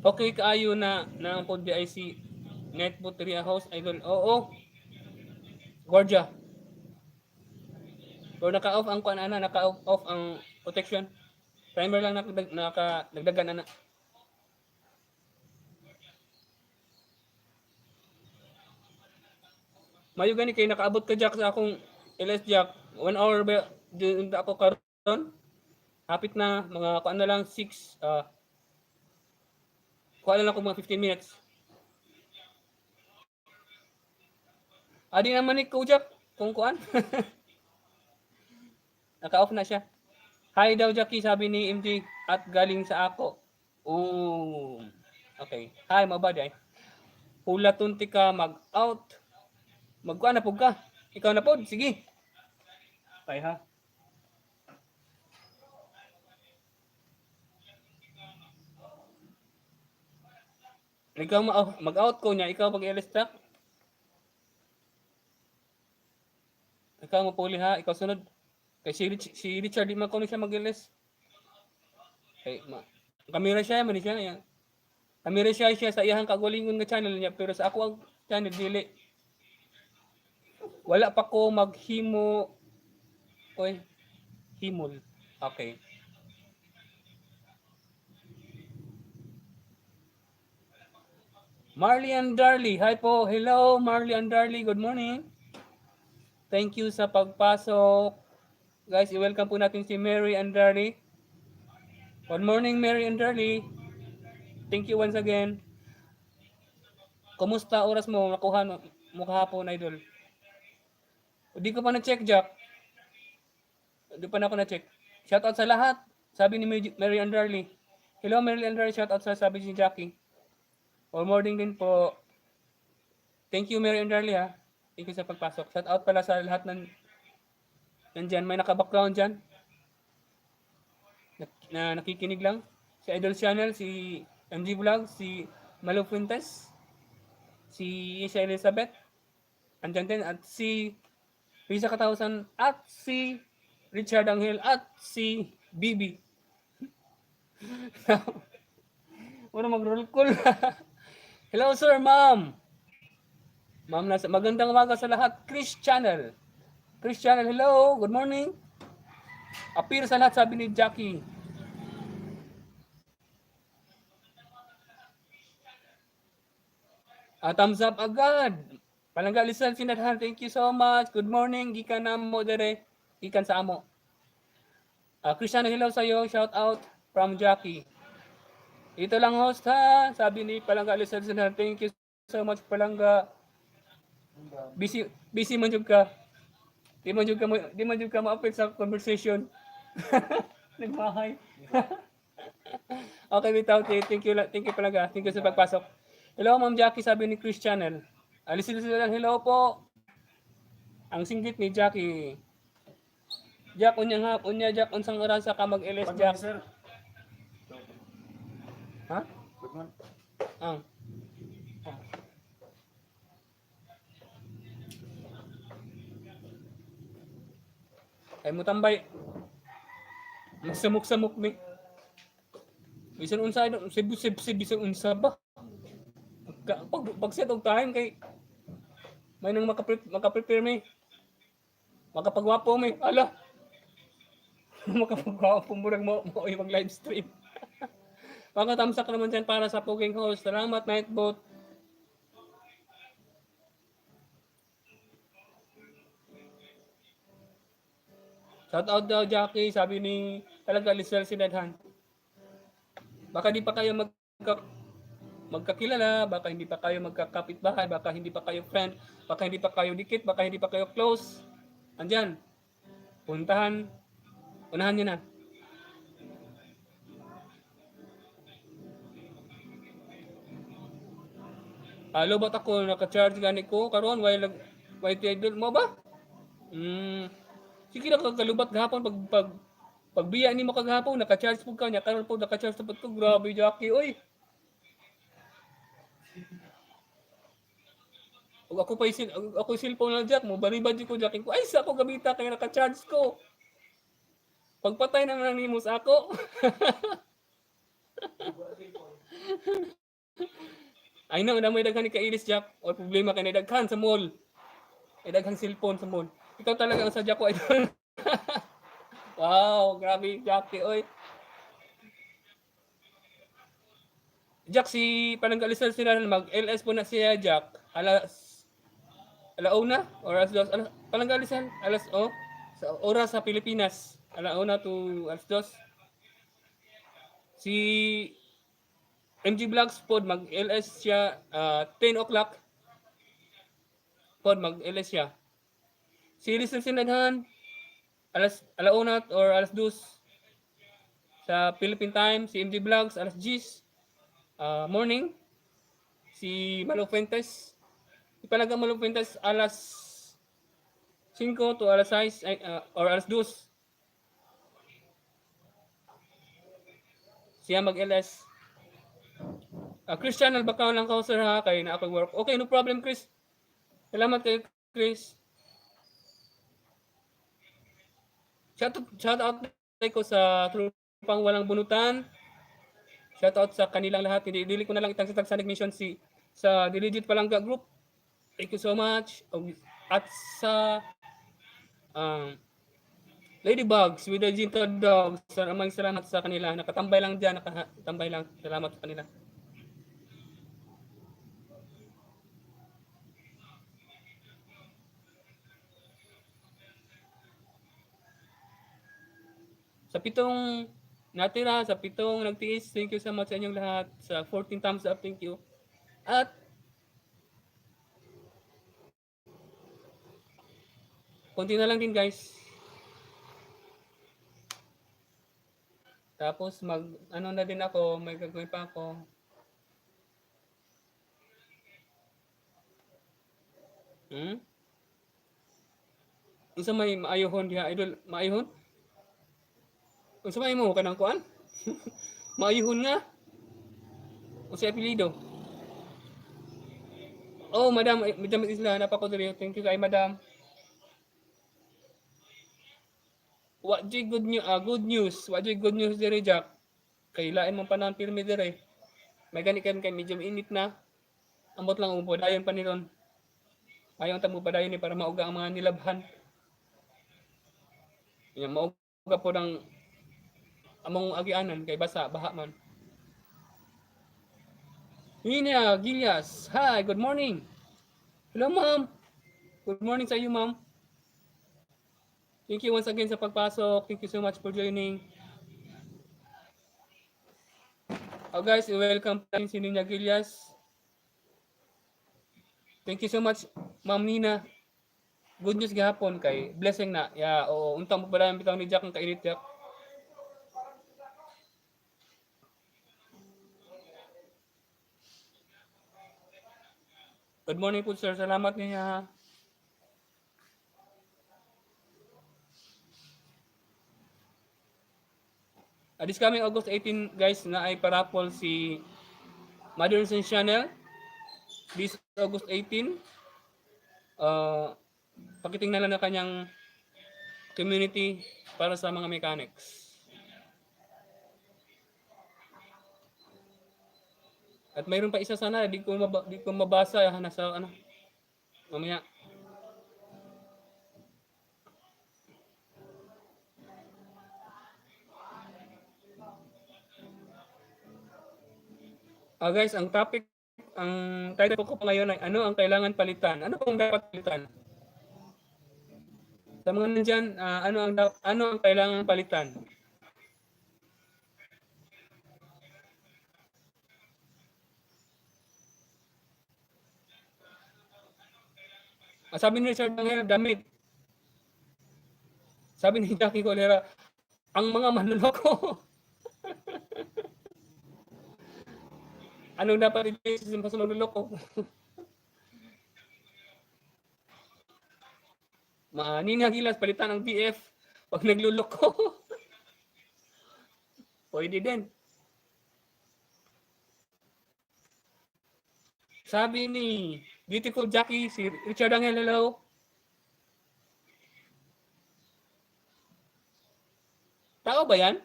Okay kaayo na na ang pod BIC Netboot Ria House Idol. Oo. Guardia. Pero naka-off ang kuan ana, naka-off off ang protection. Timer lang naka nagdagan ana. Mayo gani kay nakaabot ka, Jack, sa akong LS, Jack. 1 hour ba dun ako karon? Hapit na mga kuan na lang 6, kuan na lang ako mga 15 minutes. Adi naman ni ko, Jack, kung kuan. Naka-off na siya. Hi daw, Jackie, sabi ni MJ at galing sa ako. Oh. Okay. Hi, mabad ay. Hulaton ti ka mag-out. Magkuan na pud ka. Ikaw na pod, sige. Tay ha. Ikaw mag-out ko niya, ikaw pag-ilista. Ikaw mapuli ha, ikaw sunod. Kay si Richard di man ko ni siya mag-ilis. Kay ma kamera siya man siya ya. Kamera siya siya sa iyang kagulingon nga channel niya pero sa ako ang channel dili. Wala pa ko maghimo. Oy, himol. Okay. Marley and Darly. Hi po. Hello, Marley and Darly. Good morning. Thank you sa pagpasok. Guys, i-welcome po natin si Mary and Darly. Good morning, Mary and Darly. Thank you once again. Kumusta oras mo nakuha mo kahapon, idol? Hindi ko pa na-check, Jack. Hindi pa na ako na-check. Shout out sa lahat. Sabi ni Mary and Darly. Hello, Mary and Darly. Shout out sa sabi ni Jackie. All morning din po. Thank you, Mary and Darly, ha. Thank you sa pagpasok. Shout out pala sa lahat ng nandyan. May naka-background dyan na nakikinig lang. Si Idol Channel, si MG Vlog, si Malo Fuentes, si Isha Elizabeth, andyan din, at si Risa Katausan, at si Richard Angel, at si Bibi. Muna mag-roll call. Hello, sir, ma'am. Ma'am, nasa, magandang umaga sa lahat. Chris Channel. Chris Channel, hello. Good morning. Appear sa lahat, sabi ni Jackie. Ah, thumbs up agad. Palangga Lizelle Sinadhan, thank you so much. Good morning. Gikan na mo dere. Gikan sa amo. Ah, Christian, hello sa iyo. Shout out from Jackie. Ito lang host ha, sabi ni Palangga Lizelle Sinadhan. Thank you so much, Palangga. Busy busy man jud ka. Di man jud ka ma-appeal sa conversation. Nagmahay. Okay, bitaw. Thank you Palangga. Thank you sa pagpasok. Hello, Ma'am Jackie, sabi ni Chris Channel. Alisin sila lang, hello po. Ang singgit ni Jackie. Jack, unya nga, unya Jack, unsang oras ka mag-LS, Good Jack? morning, sir. Ha? Good morning. Ang. Ay mo tambay. Magsamok-samok mi. Bisan unsa sib sib sib bisan unsa ba? Pag set og time kay may nang maka-prepare mi. Makapagwapo mi. Ala. Makapagwapo murag mo mo mag live stream. Makatamsak naman dyan para sa poking host. Salamat, Nightbot. Shout out daw, Jackie. Sabi ni talaga Lizelle Sinadhan. Baka di pa kayo magkakilala, baka hindi pa kayo magkakapitbahay, baka hindi pa kayo friend, baka hindi pa kayo dikit, baka hindi pa kayo close. Andyan. Puntahan. Unahan nyo na. Halo, ba't ako naka-charge gani ko karon while while idol mo ba? Sige na kagalubat gahapon pag pag pagbiya nimo kagahapon naka-charge pud ka nya karon pud naka-charge pud ko. Grabe, Jackie, oy. Ug ako pa isil ako cellphone na Jack mo baribad ko Jack ko ay sa ako gamita kay naka-charge ko. Pagpatay na lang nimo sa ako. Ay na, na may daghan ni kailis, Jack. O problema kay na daghan sa mall. Ay daghang cellphone sa mall. Ikaw talaga ang sadya ko, idol. Wow, grabe, Jackie, oy. Jack, si Palangga sila mag-LS po na siya, Jack. Alas alauna or alas dos. Alas, Palangga Rizal, alas o. Sa oras sa Pilipinas. Alauna to alas dos. Si MG Vlogs pod mag-LS siya 10 o'clock. Pod mag-LS siya. Si Rizal Sinadhan, alas alauna or alas dos sa Philippine time. Si MG Vlogs, alas 10 morning. Si Malo Fuentes, Ipalaga Malo Fuentes, alas 5 to alas 6 ay, or alas 2. Siya mag-LS. Christian, albakaw lang ka, sir, ha, kay na ako work. Okay, no problem, Chris. Salamat kay Chris. Shout out ko sa trupang walang bunutan. Shout out sa kanilang lahat. Hindi dili ko na lang itang sa mission si sa The Legit Palangga Group. Thank you so much. At sa Ladybugs with the Ginto Dogs. Maraming salamat sa kanila. Nakatambay lang dyan. Nakatambay lang. Salamat sa kanila. Sa pitong natira, sa pitong nagtiis, thank you so much sa inyong lahat. Sa 14 thumbs up, thank you. At konti na lang din, guys. Tapos mag ano na din ako, may gagawin pa ako. Unsa may maayohon diha, idol? Maayohon? Unsa may mo kanang kuan? Maayohon nga. Unsa apelyido? Oh, madam, ay, Madam Isla, napako diri. Thank you kay madam. Wa jud good news, good news. Wa jud good news diri, Jack. Kay lain man panahon pirmi diri. May gani kan kay medyo init na. Ambot lang upo dayon pa ni ron. Ayaw ta mo padayon ni para mauga ang mga nilabhan. Yan, mauga po ng among agianan kay basa, baha man. Nina Gilias, hi, good morning. Hello, ma'am. Good morning sa iyo, ma'am. Thank you once again sa pagpasok. Thank you so much for joining. Oh, guys, welcome natin si Nina Gilias. Thank you so much, Ma'am Nina. Good news gihapon kay blessing na. Ya, oo, unta mo pala bitaw ni Jack ang kainit, Jack. Good morning po, sir. Salamat niya, ha. This coming August 18, guys, na ay parapol si Mother and Channel. This August 18, pakitingnan lang na kanyang community para sa mga mechanics. At mayroon pa isa sana, di ko mabasa, nasa ano. Mamaya. Guys, ang topic, ang title ko po ngayon ay ano ang kailangan palitan? Ano pong dapat palitan? Sa mga nandyan, ano ang kailangan palitan? Sabi ni Richard Angel, damit. Sabi ni Jackie Colera, ang mga manloloko. Anong dapat i-change sa manloloko? Nina Gilas, palitan ang BF pag nagluloko. Pwede din. Sabi ni Beautiful Jackie, si Richard Angel, hello. Tao ba yan?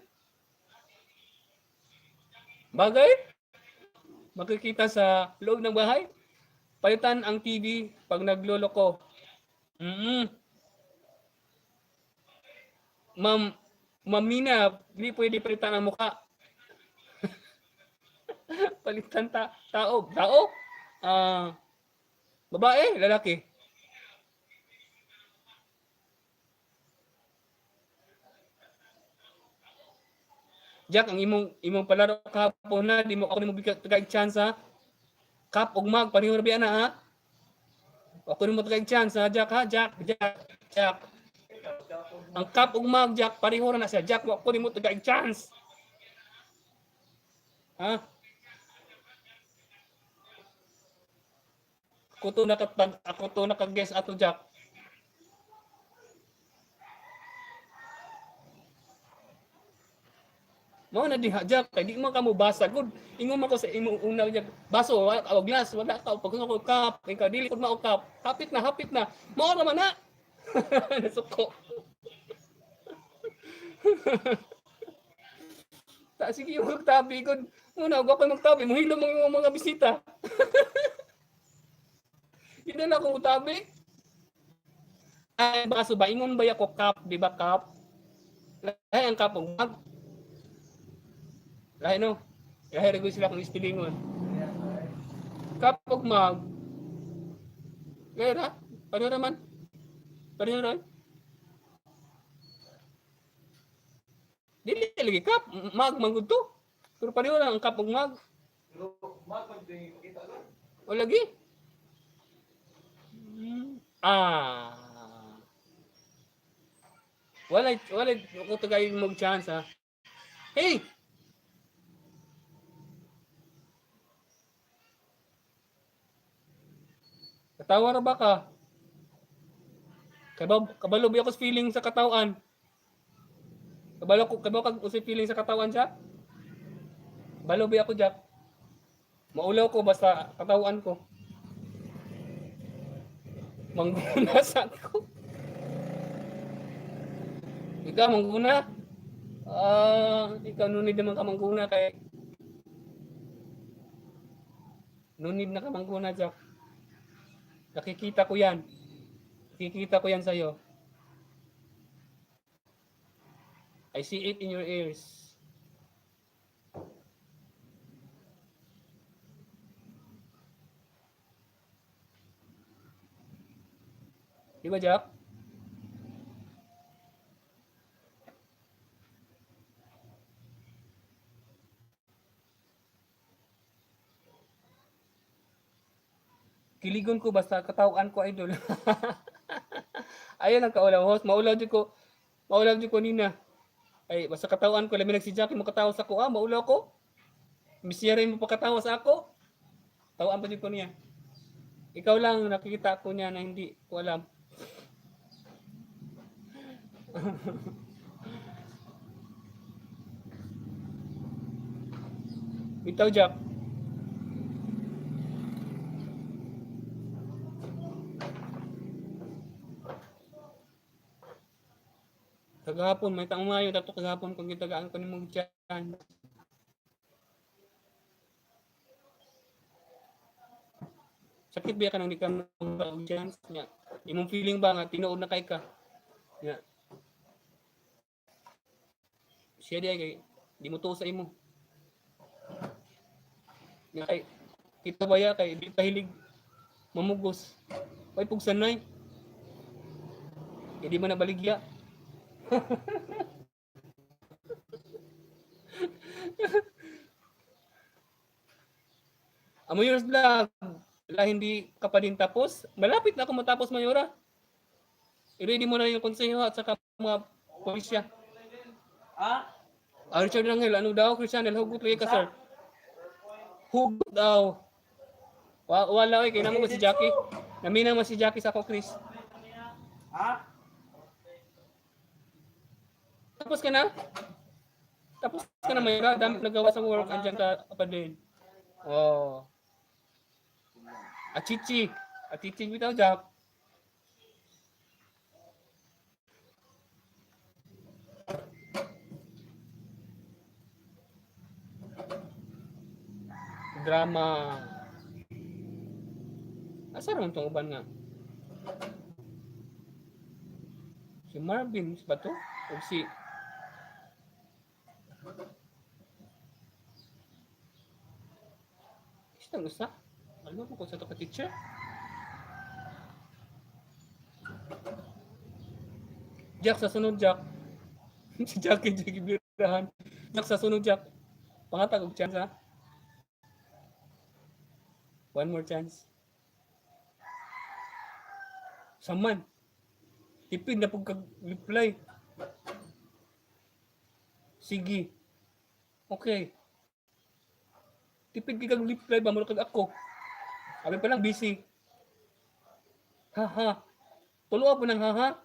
Bagay? Makikita sa loob ng bahay? Palitan ang TV pag nagloloko. Ma'am, Ma'am Mina, hindi pwede palitan ang mukha. Palitan tao. Tao? Babae, lalaki. Jack, ang imong palaro kahapon na, di mo ako nimo tagaig chance ha. Cup ug mag pareho ra biya na ha. Ako nimo tagaig chance ha, Jack ha, Jack, Jack, Jack. Ang cup ug mag, Jack, pareho ra na siya. Jack, wa ko nimo tagaig chance. Ha? Ako to nakatag, ako to nakaguess ato, Jack. Mao na diha, Jack, kay di man ka mo basa gud. Ingon man ko sa imong una, Jack, baso wala ka glass, wala ka pag ko cup, ikaw dili pud mao cup. Hapit na, hapit na. Mao ra man na. Nasuko. Ta sige yung magtabi gud. Muna og ako magtabi, mohilom ang imong mga bisita. Di na ako tabi. Ay, baso ba ingon ba ko cup, di ba cup? Lahi ang cup og mug. Lahi no. Lahi ra sila kung ispilingon. Cup og mug. Lahi ra. Pareho raman. Pareho ra. Dili lagi cup, mug man gud to. Pero pareho lang ang cup og mug. Mag man din kita lang. O lagi. Wala, wala ko tagay mo chance ha. Hey. Katawa ra ba ka? Kabalo ba ako sa feeling sa katawan? Kabalo ko, kabalo kag usay feeling sa katawan siya? Kabalo ba ako, Jack? Maulaw ko basta katawan ko. Mangguna sa ko. Ikaw mangguna? Ikaw nunid naman ka mangguna kay nunid na ka mangguna, Jack. Nakikita ko yan. Nakikita ko yan sa'yo. I see it in your ears. Di ba, Jack? Kiligon ko basta katawaan ko, idol. Ayun ang kaulaw host, maulaw jud ko. Maulaw jud ko nina. Ay basta katawaan ko labi nag si Jackie makatawa sa ko, ah, maulaw ko. Misiyara mo pakatawa sa ako. Tawaan pa jud ko niya. Ikaw lang nakikita ko niya na hindi ko alam. Bitaw, Jack. Kagahapon, may taong mayo, tato kagahapon kung gitagaan ko ni mong chance. Sakit ba ka nang di ka mag chance niya? Imong feeling ba nga tinuod na kay ka? Nya. Siya di ay kay di mo tuo sa imo. Nya kay kita ba ya kay di pahilig mamugos. Way pugsanay. Hindi man nabaligya. Amoyors Vlog, wala hindi ka pa din tapos. Malapit na ako matapos, Mayora. I-ready mo na yung konseho at saka mga pulisya. Ah? Ah, Richard Rangel, ano daw? Christian, hugot lagi ka, sir. Hugot daw. Wala, oy, kaya naman ko si Jackie. Namina mo si Jackie sa ako, Chris. Ah? Tapos ka na? Tapos ka na, Mayora. Dami nagawa sa work. Andyan ka pa din. Oh. Achichi. Achichi bitaw, Jack. Drama. Asa raman tong uban nga? Si Marvin ba to? O si Isang usa? Alam mo kung sa to ka teacher? Jack, sa sunod, Jack. Si Jackie, Jackie Birahan. Jack, sa sunod, Jack. Pangatag og chance, ha? One more chance. Saman. Tipid na pag reply. Sige. Okay. Tipid kag reply ba mo kag ako. Abi pa lang busy. Haha. Tulo po ng haha.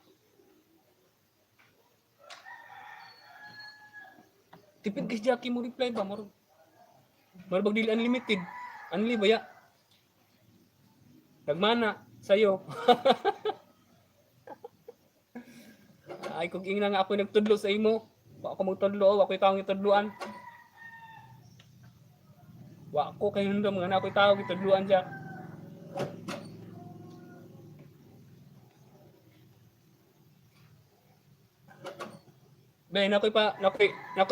Tipid kay Jackie mo reply ba mo. Murag dili unlimited. Unli ba ya? Nagmana sa'yo. Ay, kung ingna nga ako nagtudlo sa imo, wa ako magtudlo, wa ako'y taong itudluan. Wa ako kay hundom nga na ako'y tao gitudluan, Jack. Be, nakoy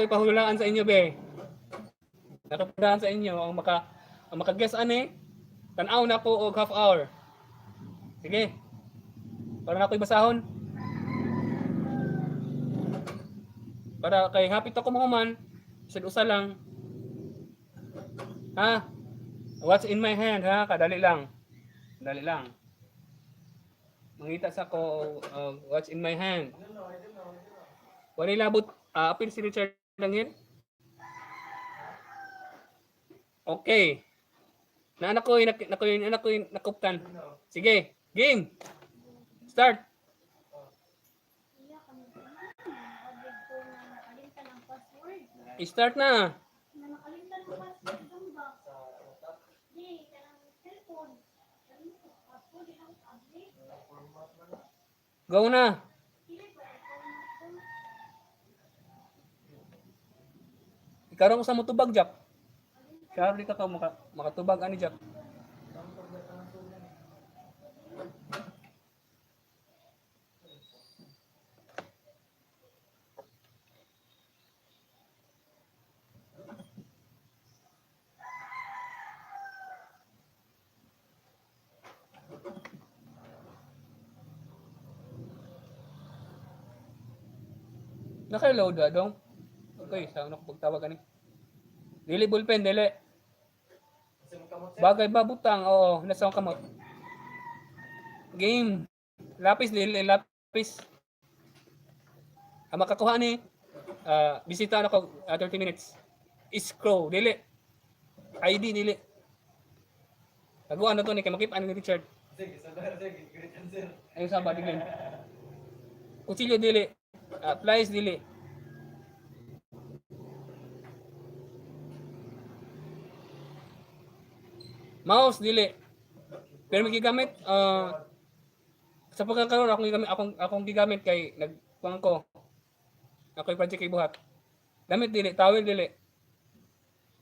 pahulaan sa inyo, be. Nakoy pahulaan sa inyo ang maka-guess ani, tan-aw na ko og half hour. Sige. Para nakoy basahon. Para kay hapit ako mahuman, bisag usa lang. Ha? What's in my hand, ha? Kadali lang. Dali lang. Mangita sa ko what's in my hand. Wala labot, apil si Richard Langin. Okay. Na anak ko, anak ko nakuptan. Sige, game. Start. Iya kami ko na. Ko na nakalimtan ang password. I-start na. Na nakalimtan ang password dong ba? Di, kanang cellphone. Ano ko, password di ako update. Go na. Dili ba ako na Ikaw ko sa motubag, Jack. Siya ka makatubag ani, Jack. Naka-load ba dong? Okay, sa ano ko pagtawag ani? Dili ballpen, dili. Bagay ba butang? Oo, nasa akong kamot. Game. Lapis, dili, lapis. Ang makakuha ni, bisita na ko 30 minutes. Scroll, dili. ID, dili. Taguan na to ni kay makip ni Richard. Ayun sa ba dili. Kutsilyo dili. Plies dili. Mouse dili. Pero may gigamit sa pagkakaroon akong gigamit kay nagkuan ko. Ako'y project kay buhat. Gamit dili, towel dili.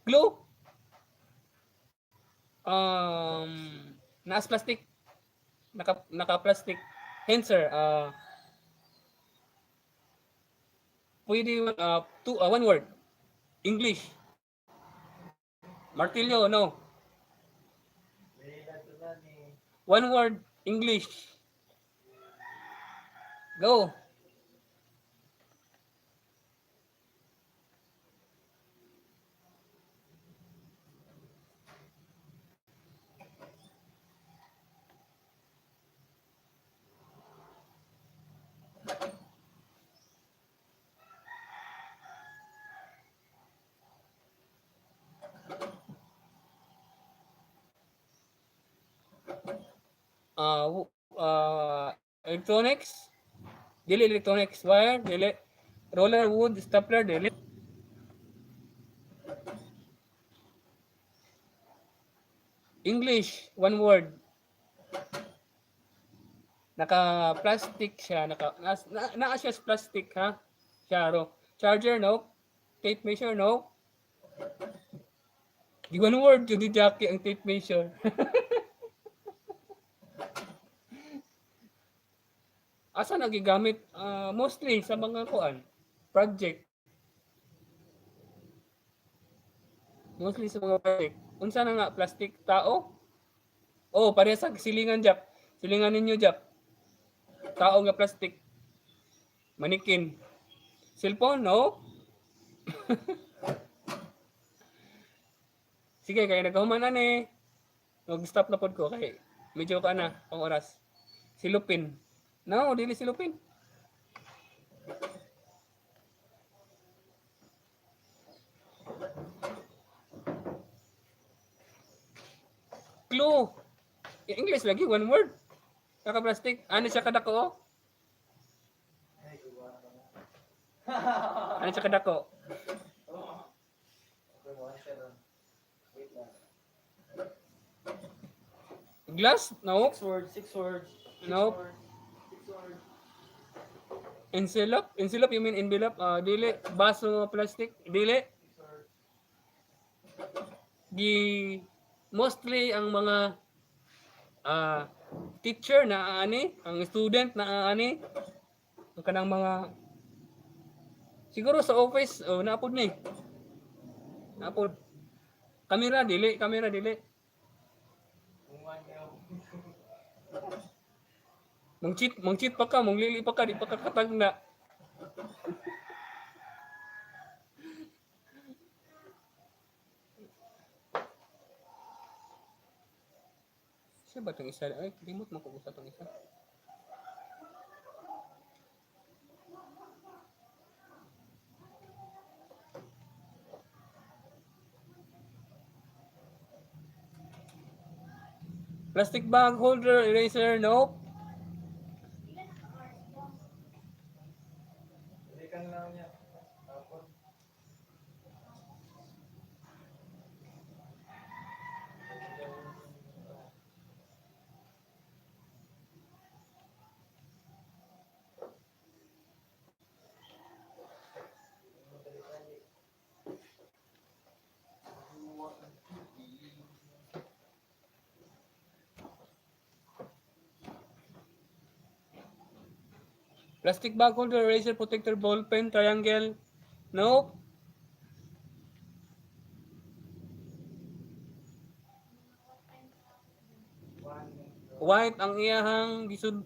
Glue. Naas plastic. Naka plastic. Hence, sir, pwede two, one word. English. Martilyo, no. One word, English. Go. Electronics, dili electronics, wire, dili, roller, wood, stapler, dili. English, one word. Naka-plastic siya, naka na siya sa plastic ha. Charo. Charger, no. Tape measure, no. Di one word yun ni Jackie ang tape measure. Asa nagigamit? Mostly sa mga kuan, project. Mostly sa mga project. Unsa na nga plastic tao? Oh, pareha sa silingan, Jack. Silingan ninyo, Jack. Tao nga plastic. Manikin. Cellphone, no? Sige, kay nagkahuman na ni. Mag-stop na pod ko kay medyo ka na ang oras. Silupin. No, dili silupin. Clue. In English lagi, one word. Naka-plastic. Ano siya kadako? Oh? Ano siya kadako? Wait lang. Glass? No. Six words, six words. Six Nope. words. Six words. Envelope? Envelope, you mean envelope? Dili. Baso plastic? Dili. Six words. Gi mostly ang mga teacher na ani, ang student na ani, ang kanang mga siguro sa office, oh, naapod ni. Naapod. Kamera dili, kamera dili. Bungan kayo. Mang cheat pa ka, manglili pa ka, di pa ka katagna. Siya ba itong isa? Ay, limot mo ko sa itong isa. Plastic bag holder, eraser, nope. Ilan ang hours mo? Balikan lang niya. Tapos, Plastic bag holder, eraser, protector, ball pen, triangle. Nope. One. White ang iyahang gisud.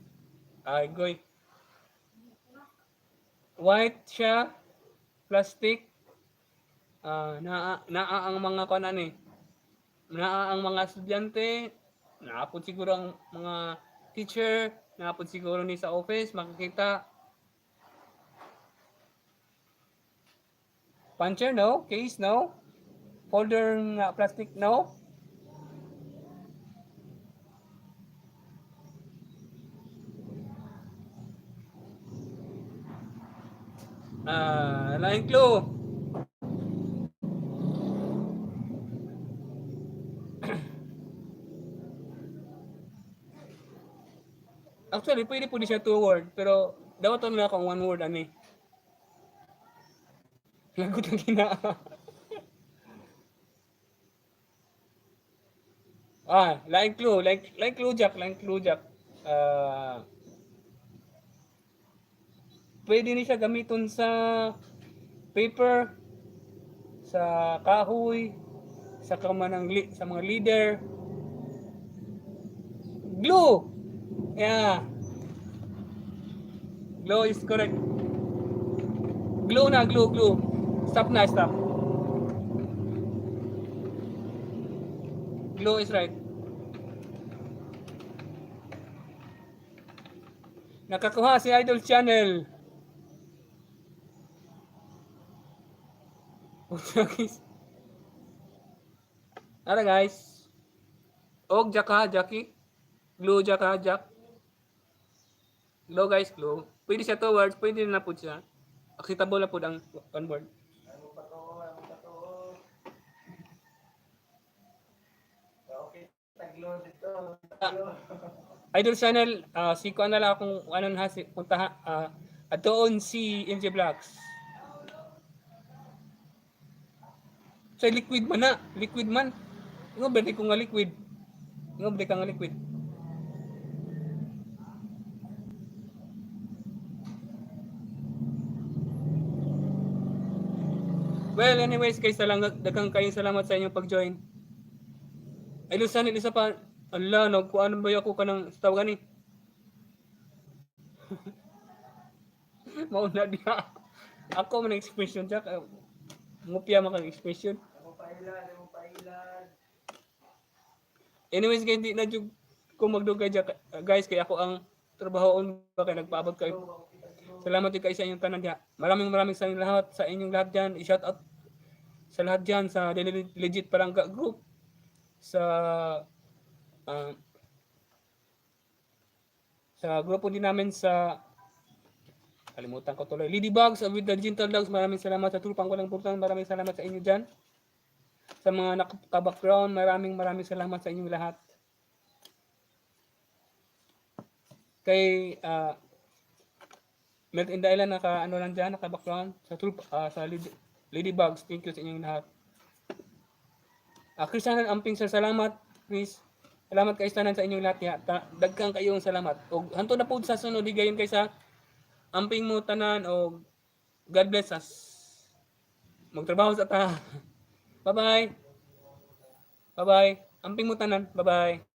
Ay, goy. White siya, plastic. Ah, naa naa ang mga kuan ani. Naa ang mga estudyante, naa pod siguro ang mga teacher, naa pod siguro ni sa office makikita. Puncher, no? Case, no? Folder nga plastic, no? Ah, laing clue. Actually, pwede po di siya two word, pero dapat na akong one word ani. Lagot ang gina. Ah, laing clue, laing clue Jack, laing clue Jack. Ah, pwede ni siya gamiton sa paper, sa kahoy, sa kamanang sa mga leader. Glue. Yeah. Glue is correct. Glue na, glue, glue. Stop na, stop. Glue is right. Nakakuha si Idol Channel. Guys. Ara guys. Og Jack ha, Jackie. Glue Jack ha, Jack. Glue guys, glue. Pwede siya two words, pwede na po siya. Acceptable na po ang one word. Ano pa to? Ano pa to? Okay, taglo dito. Taglo. Idol Channel, si kuan na lang kung ano na si punta at doon si MJ Vlogs. Sa liquid man na, liquid man. Ingon ba ko nga liquid? Ingon ba ka nga liquid? Well, anyways, guys, salamat, daghang kayong salamat sa inyong pag-join. Ay, Lusan, isa pa. Ala, nagkuan ba ako kanang tawag gani? Mauna diha. Ako man ang expression Jack. Ngupya man kang expression. Mo pailad, mo pailad. Anyways, guys, di na jud ko magdugay Jack. Guys, kay ako ang trabahoon ba kay nagpaabot kayo. Salamat jud kayo sa inyong tanan diha. Maraming maraming sa inyong lahat diyan. I-shout out sa lahat diyan sa The Legit Palangga Group, sa grupo din namin sa, kalimutan ko tuloy. Ladybugs with the Gentle Dogs, maraming salamat sa Trupang Walang Purtan, maraming salamat sa inyo dyan. Sa mga naka-background, maraming maraming salamat sa inyong lahat. Kay Melt in the Island, naka ano lang dyan, naka-background sa troop, sa Ladybugs, thank you sa inyong lahat. Chris Hanan Amping sir, salamat Chris. Salamat kay tanan sa inyong lahat ya. Dagkang kayong salamat. Og hanto na pud sa sunod higayon kay sa amping mo tanan og God bless us. Magtrabaho sa ta. Bye-bye. Bye-bye. Amping mo tanan. Bye-bye.